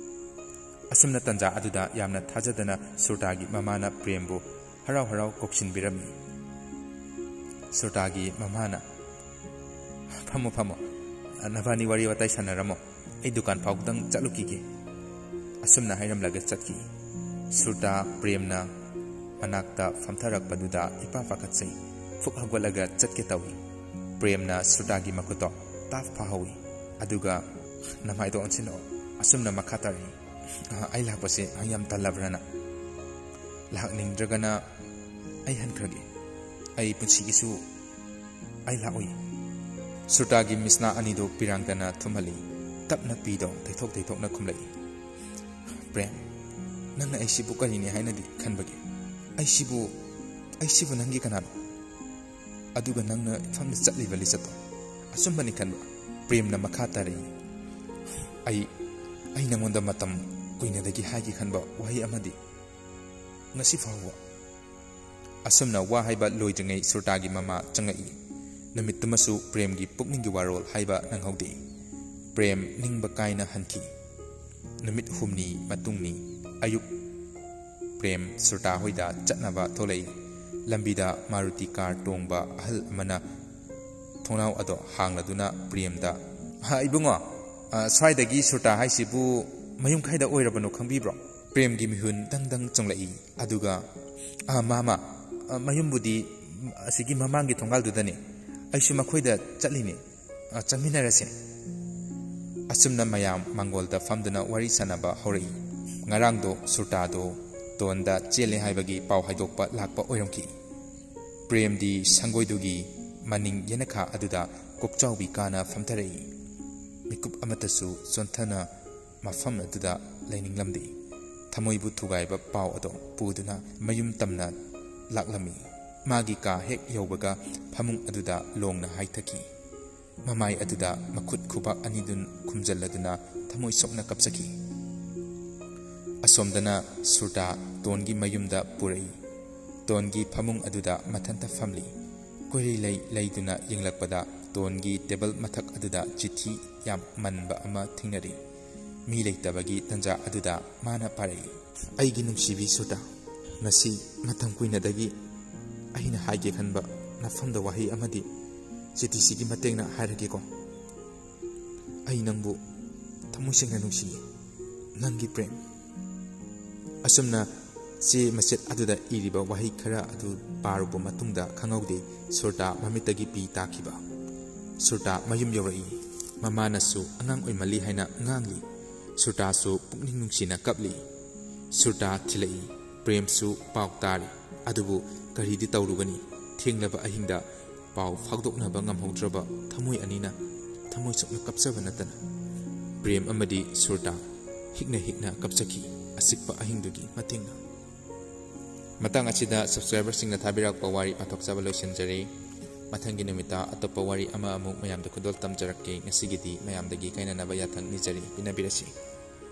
ꯑꯁꯨꯝꯅ ꯇꯟꯖꯥ ꯑꯗꯨꯗ ꯌꯥꯝꯅ ꯊꯥꯖꯗꯅ ꯁꯨꯔꯇꯥꯒꯤ ꯃꯃꯥꯅ ꯄ꯭ꯔꯦꯝꯕꯨ ꯍꯔꯥꯎ ꯍꯔꯥꯎ ꯀꯧꯁꯤꯟꯕꯤꯔꯝꯃꯤ꯫ ꯁꯨꯔꯇꯥꯒꯤ ꯃꯃꯥꯅ, "ꯐꯝꯃꯣ, ꯐꯝꯃꯣ, ꯅꯕꯥꯅꯤ ꯋꯥꯔꯤ ꯋꯥꯇꯥꯏ ꯁꯥꯟꯅꯔꯝꯃꯣ, ꯑꯩ ꯗꯨꯀꯥꯟ ꯐꯥꯎꯗꯪ ꯆꯠꯂꯨꯈꯤꯒꯦ"꯫ ꯑꯁꯨꯝꯅ ꯍꯥꯏꯔꯝꯂꯒ ꯆꯠꯈꯤ꯫ ꯁꯨꯔꯇꯥ ꯄ꯭ꯔꯦꯝꯅ ꯃꯅꯥꯛꯇ ꯐꯝꯊꯔꯛꯄꯗꯨꯗ ꯏꯄꯥ ꯄꯥꯈꯠꯆꯩ꯫ ꯐꯨꯛ ꯍꯧꯒꯠꯂꯒ ꯆꯠꯀꯦ ꯇꯧꯏ꯫ ꯄ꯭ꯔꯦꯝꯅ ꯁꯨꯔꯇꯥꯒꯤ ꯃꯈꯨꯠꯇꯣ ꯇꯥꯞ ꯐꯥꯍꯧꯏ꯫ ꯑꯗꯨꯒ, "ꯅꯃꯥꯏꯗꯣ ꯑꯣꯟꯁꯤꯜꯂꯛꯑꯣ, ꯑꯁꯨꯝꯅ ꯃꯈꯥ ꯇꯥꯔꯛꯏ꯫ ꯑ, ꯑꯩ ꯂꯥꯛꯄꯁꯦ ꯌꯥꯝ ꯇꯜꯂꯕ꯭ꯔꯥ ꯅꯪ? ꯂꯥꯛꯅꯤꯡꯗ꯭ꯔꯒꯅ ꯑꯩ ꯍꯟꯈ꯭ꯔꯒꯦ꯫ ꯑꯩ ꯄꯨꯟꯁꯤꯒꯤꯁꯨ ꯑꯩ ꯂꯥꯛꯑꯣꯏ"꯫ ꯁꯨꯔꯇꯥꯒꯤ ꯃꯤꯠꯁꯅꯥ ꯑꯅꯤꯗꯨ ꯄꯤꯔꯥꯡꯗꯅ ꯊꯨꯝꯍꯜꯂꯤ꯫ ꯇꯞꯅ ꯄꯤꯗꯣ ꯇꯩꯊꯣꯛ ꯇꯩꯊꯣꯛꯅ ꯈꯨꯝꯂꯛꯏ꯫ "ꯄ꯭ꯔꯦꯝ, ꯅꯪꯅ ꯑꯩꯁꯤꯕꯨ ꯀꯔꯤꯅꯤ ꯍꯥꯏꯅꯗꯤ ꯈꯟꯕꯒꯦ? ꯑꯩꯁꯤꯕꯨ, ꯑꯩꯁꯤꯕꯨ ꯅꯪꯒꯤ ꯀꯅꯥꯅꯣ? ꯑꯗꯨꯒ ꯅꯪꯅ ꯏꯐꯝꯗ ꯆꯠꯂꯤꯕ ꯂꯤꯆꯠꯇꯣ?" ꯑꯆꯨꯝꯕꯅꯤ ꯈꯟꯕ꯫ ꯄ꯭ꯔꯦꯝꯅ ꯃꯈꯥ ꯇꯥꯔꯛꯏ, "ꯑꯩ, ꯑꯩ ꯅꯉꯣꯟꯗ ꯃꯇꯝ ꯀꯨꯏꯅꯗꯒꯤ ꯍꯥꯏꯒꯦ ꯈꯟꯕ ꯋꯥꯍꯩ ꯑꯃꯗꯤ ꯉꯁꯤ ꯐꯥꯎꯕ"꯫ ꯑꯁꯨꯝꯅ ꯋꯥ ꯍꯥꯏꯕ ꯂꯣꯏꯗ꯭ꯔꯤꯉꯩ ꯁꯨꯔꯇꯥꯒꯤ ꯃꯃꯥ ꯆꯪꯉꯛꯏ꯫ ꯅꯨꯃꯤꯠꯇꯨꯃꯁꯨ ꯄ꯭ꯔꯦꯝꯒꯤ ꯄꯨꯛꯅꯤꯡꯒꯤ ꯋꯥꯔꯣꯜ ꯍꯥꯏꯕ ꯅꯪꯍꯧꯗꯦ꯫ ꯄ꯭ꯔꯦꯝ ꯅꯤꯡꯕ ꯀꯥꯏꯅ ꯍꯟꯈꯤ꯫ ꯅꯨꯃꯤꯠ ꯍꯨꯝꯅꯤ ꯃꯇꯨꯡꯅꯤ꯫ ꯑꯌꯨꯛ ꯄ꯭ꯔꯦꯝ ꯁꯨꯔꯇꯥ ꯍꯣꯏꯗ ꯆꯠꯅꯕ ꯊꯣꯛꯂꯛꯏ꯫ ꯂꯝꯕꯤꯗ ꯃꯥꯔꯨꯇꯤ ꯀꯥꯔ ꯇꯣꯡꯕ ꯑꯍꯜ ꯑꯃꯅ ꯊꯣꯡꯅꯥꯎ ꯑꯗꯣ ꯍꯥꯡꯂꯗꯨꯅ ꯄ꯭ꯔꯦꯝꯗ, "ꯍꯥ, ꯏꯕꯨꯡꯉꯣ, ꯑ, ꯁ꯭ꯋꯥꯏꯗꯒꯤ ꯁꯨꯔꯇꯥ ꯍꯥꯏꯁꯤꯕꯨ ꯃꯌꯨꯝ ꯀꯥꯏꯗ ꯑꯣꯏꯔꯕꯅꯣ ꯈꯪꯕꯤꯕ꯭ꯔꯣ?" ꯄ꯭ꯔꯦꯝꯒꯤ ꯃꯤꯍꯨꯟ ꯗꯪ ꯗꯪ ꯆꯣꯡꯂꯛꯏ꯫ ꯑꯗꯨꯒ, "ꯑ, ꯃꯥꯃ, ꯑ, ꯃꯌꯨꯝꯕꯨꯗꯤ ꯑꯁꯤꯒꯤ ꯃꯃꯥꯡꯒꯤ ꯊꯣꯡꯒꯥꯜꯗꯨꯗꯅꯤ꯫ ꯑꯩꯁꯨ ꯃꯈꯣꯏꯗ ꯆꯠꯂꯤꯅꯤ꯫ ꯑ, ꯆꯪꯃꯤꯟꯅꯔꯁꯦ"꯫ ꯑꯁꯨꯝꯅ ꯃꯌꯥꯝ ꯃꯥꯡꯒꯣꯜꯗ ꯐꯝꯗꯨꯅ ꯋꯥꯔꯤ ꯁꯥꯟꯅꯕ ꯍꯧꯔꯛꯏ꯫ ꯉꯔꯥꯡꯗꯣ ꯁꯨꯔꯇꯥꯗꯣ ꯇꯣꯟꯗ ꯆꯦꯜꯂꯦ ꯍꯥꯏꯕꯒꯤ ꯄꯥꯎ ꯍꯥꯏꯗꯣꯛꯄ ꯂꯥꯛꯄ ꯑꯣꯏꯔꯝꯈꯤ꯫ ꯄ꯭ꯔꯦꯝꯗꯤ ꯁꯪꯒꯣꯏꯗꯨꯒꯤ ꯃꯅꯤꯡ ꯌꯦꯅꯈꯥ ꯑꯗꯨꯗ ꯀꯣꯛꯆꯥꯎꯕꯤ ꯀꯥꯅ ꯐꯝꯊꯔꯛꯏ꯫ ꯃꯤꯀꯨꯞ ꯑꯃꯠꯇꯁꯨ ꯆꯣꯟꯊꯅ ꯃꯐꯝ ꯑꯗꯨꯗ ꯂꯩꯅꯤꯡꯂꯝꯗꯦ꯫ ꯊꯃꯣꯏꯕꯨ ꯊꯨꯒꯥꯏꯕ ꯄꯥꯎ ꯑꯗꯣ ꯄꯨꯗꯨꯅ ꯃꯌꯨꯝ ꯇꯝꯅ ꯂꯥꯛꯂꯝꯃꯤ꯫ ꯃꯥꯒꯤ ꯀꯥ ꯍꯦꯛ ꯌꯧꯕꯒ ꯐꯃꯨꯡ ꯑꯗꯨꯗ ꯂꯣꯡꯅ ꯍꯥꯏꯊꯈꯤ꯫ ꯃꯃꯥꯏ ꯑꯗꯨꯗ ꯃꯈꯨꯠ ꯈꯨꯕꯥꯛ ꯑꯅꯤꯗꯨꯅ ꯈꯨꯝꯖꯜꯂꯗꯨꯅ ꯊꯃꯣꯏ ꯁꯣꯛꯅ ꯀꯞꯆꯈꯤ꯫ ꯑꯁꯣꯝꯗꯅ ꯁꯨꯔꯇꯥ ꯇꯣꯟꯒꯤ ꯃꯌꯨꯝꯗ ꯄꯨꯔꯛꯏ꯫ ꯇꯣꯟꯒꯤ ꯐꯃꯨꯡ ꯑꯗꯨꯗ ꯃꯊꯟꯇ ꯐꯝꯂꯤ꯫ ꯀꯣꯏꯔꯤ ꯂꯩ ꯂꯩꯗꯨꯅ ꯌꯦꯡꯂꯛꯄꯗ ꯇꯣꯟꯒꯤ ꯇꯦꯕꯜ ꯃꯊꯛ ꯑꯗꯨꯗ ꯆꯤꯊꯤ ꯌꯥꯝ ꯃꯟꯕ ꯑꯃ ꯊꯦꯡꯅꯔꯦ꯫ ꯃꯤ ꯂꯩꯇꯕꯒꯤ ꯇꯟꯖꯥ ꯑꯗꯨꯗ ꯃꯥꯅ ꯄꯥꯔꯛꯏ꯫ "ꯑꯩꯒꯤ ꯅꯨꯡꯁꯤꯕꯤ ꯁꯨꯔꯇꯥ, ꯉꯁꯤ ꯃꯇꯝ ꯀꯨꯏꯅꯗꯒꯤ ꯑꯩꯅ ꯍꯥꯏꯒꯦ ꯈꯟꯕ ꯅꯐꯝꯗ ꯋꯥꯍꯩ ꯑꯃꯗꯤ ꯆꯤꯊꯤꯁꯤꯒꯤ ꯃꯇꯦꯡꯅ ꯍꯥꯏꯔꯒꯦꯀꯣ꯫ ꯑꯩ ꯅꯪꯕꯨ ꯊꯃꯣꯏ ꯁꯦꯡꯅ ꯅꯨꯡꯁꯤꯌꯦ꯫ ꯅꯪꯒꯤ ꯄ꯭ꯔꯦꯝ꯫" ꯑꯁꯨꯝꯅ ꯆꯦ ꯃꯆꯦꯠ ꯑꯗꯨꯗ ꯏꯔꯤꯕ ꯋꯥꯍꯩ ꯈꯔ ꯑꯗꯨ ꯄꯥꯔꯨꯕ ꯃꯇꯨꯡꯗ ꯈꯪꯍꯧꯗꯦ ꯁꯨꯔꯇꯥ ꯃꯃꯤꯠꯇꯒꯤ ꯄꯤ ꯇꯥꯈꯤꯕ꯫ ꯁꯨꯔꯇꯥ ꯃꯌꯨꯝ ꯌꯧꯔꯛꯏ꯫ ꯃꯃꯥꯅꯁꯨ ꯑꯉꯥꯡ ꯑꯣꯏꯃꯜꯂꯤ ꯍꯥꯏꯅ ꯉꯥꯡꯂꯤ꯫ ꯁꯨꯔꯇꯥꯁꯨ ꯄꯨꯛꯅꯤꯡ ꯅꯨꯡꯁꯤꯅ ꯀꯞꯂꯤ꯫ ꯁꯨꯔꯇꯥ ꯊꯤꯜꯂꯛꯏ꯫ ꯄ꯭ꯔꯦꯝꯁꯨ ꯄꯥꯎ ꯇꯥꯔꯤ꯫ ꯑꯗꯨꯕꯨ ꯀꯔꯤꯗꯤ ꯇꯧꯔꯨꯒꯅꯤ? ꯊꯦꯡꯂꯕ ꯑꯍꯤꯡꯗ ꯄꯥꯎ ꯐꯥꯎꯗꯣꯛꯅꯕ ꯉꯝꯍꯧꯗ꯭ꯔꯕ ꯊꯃꯣꯏ ꯑꯅꯤꯅ ꯊꯃꯣꯏ ꯁꯣꯛꯅ ꯀꯞꯆꯕ ꯅꯠꯇꯅ꯫ ꯄ꯭ꯔꯦꯝ ꯑꯃꯗꯤ ꯁꯨꯔꯇꯥ ꯍꯤꯛꯅ ꯍꯤꯛꯅ ꯀꯞꯆꯈꯤ꯫ ꯑꯆꯤꯛꯄ ꯑꯍꯤꯡꯗꯨꯒꯤ ꯃꯇꯦꯡꯅ꯫ ꯃꯇꯥꯡ ꯑꯁꯤꯗ subscriberꯁꯤꯡꯅ ꯊꯥꯕꯤꯔꯛꯄ ꯋꯥꯔꯤ ꯄꯥꯊꯣꯛꯆꯕ ꯂꯣꯏꯁꯤꯟꯖꯔꯤ꯫ ꯃꯊꯪꯒꯤ ꯅꯨꯃꯤꯠꯇ ꯑꯇꯣꯞꯄ ꯋꯥꯔꯤ ꯑꯃ ꯑꯃꯨꯛ ꯃꯌꯥꯝꯗ ꯈꯨꯗꯣꯜ ꯇꯝꯖꯔꯛꯀꯦ꯫ ꯉꯁꯤꯒꯤꯗꯤ ꯃꯌꯥꯝꯗꯒꯤ ꯀꯥꯏꯅꯅꯕ ꯌꯥꯊꯪ ꯅꯤꯖꯔꯤ꯫ ꯄꯤꯅꯕꯤꯔꯁꯤ꯫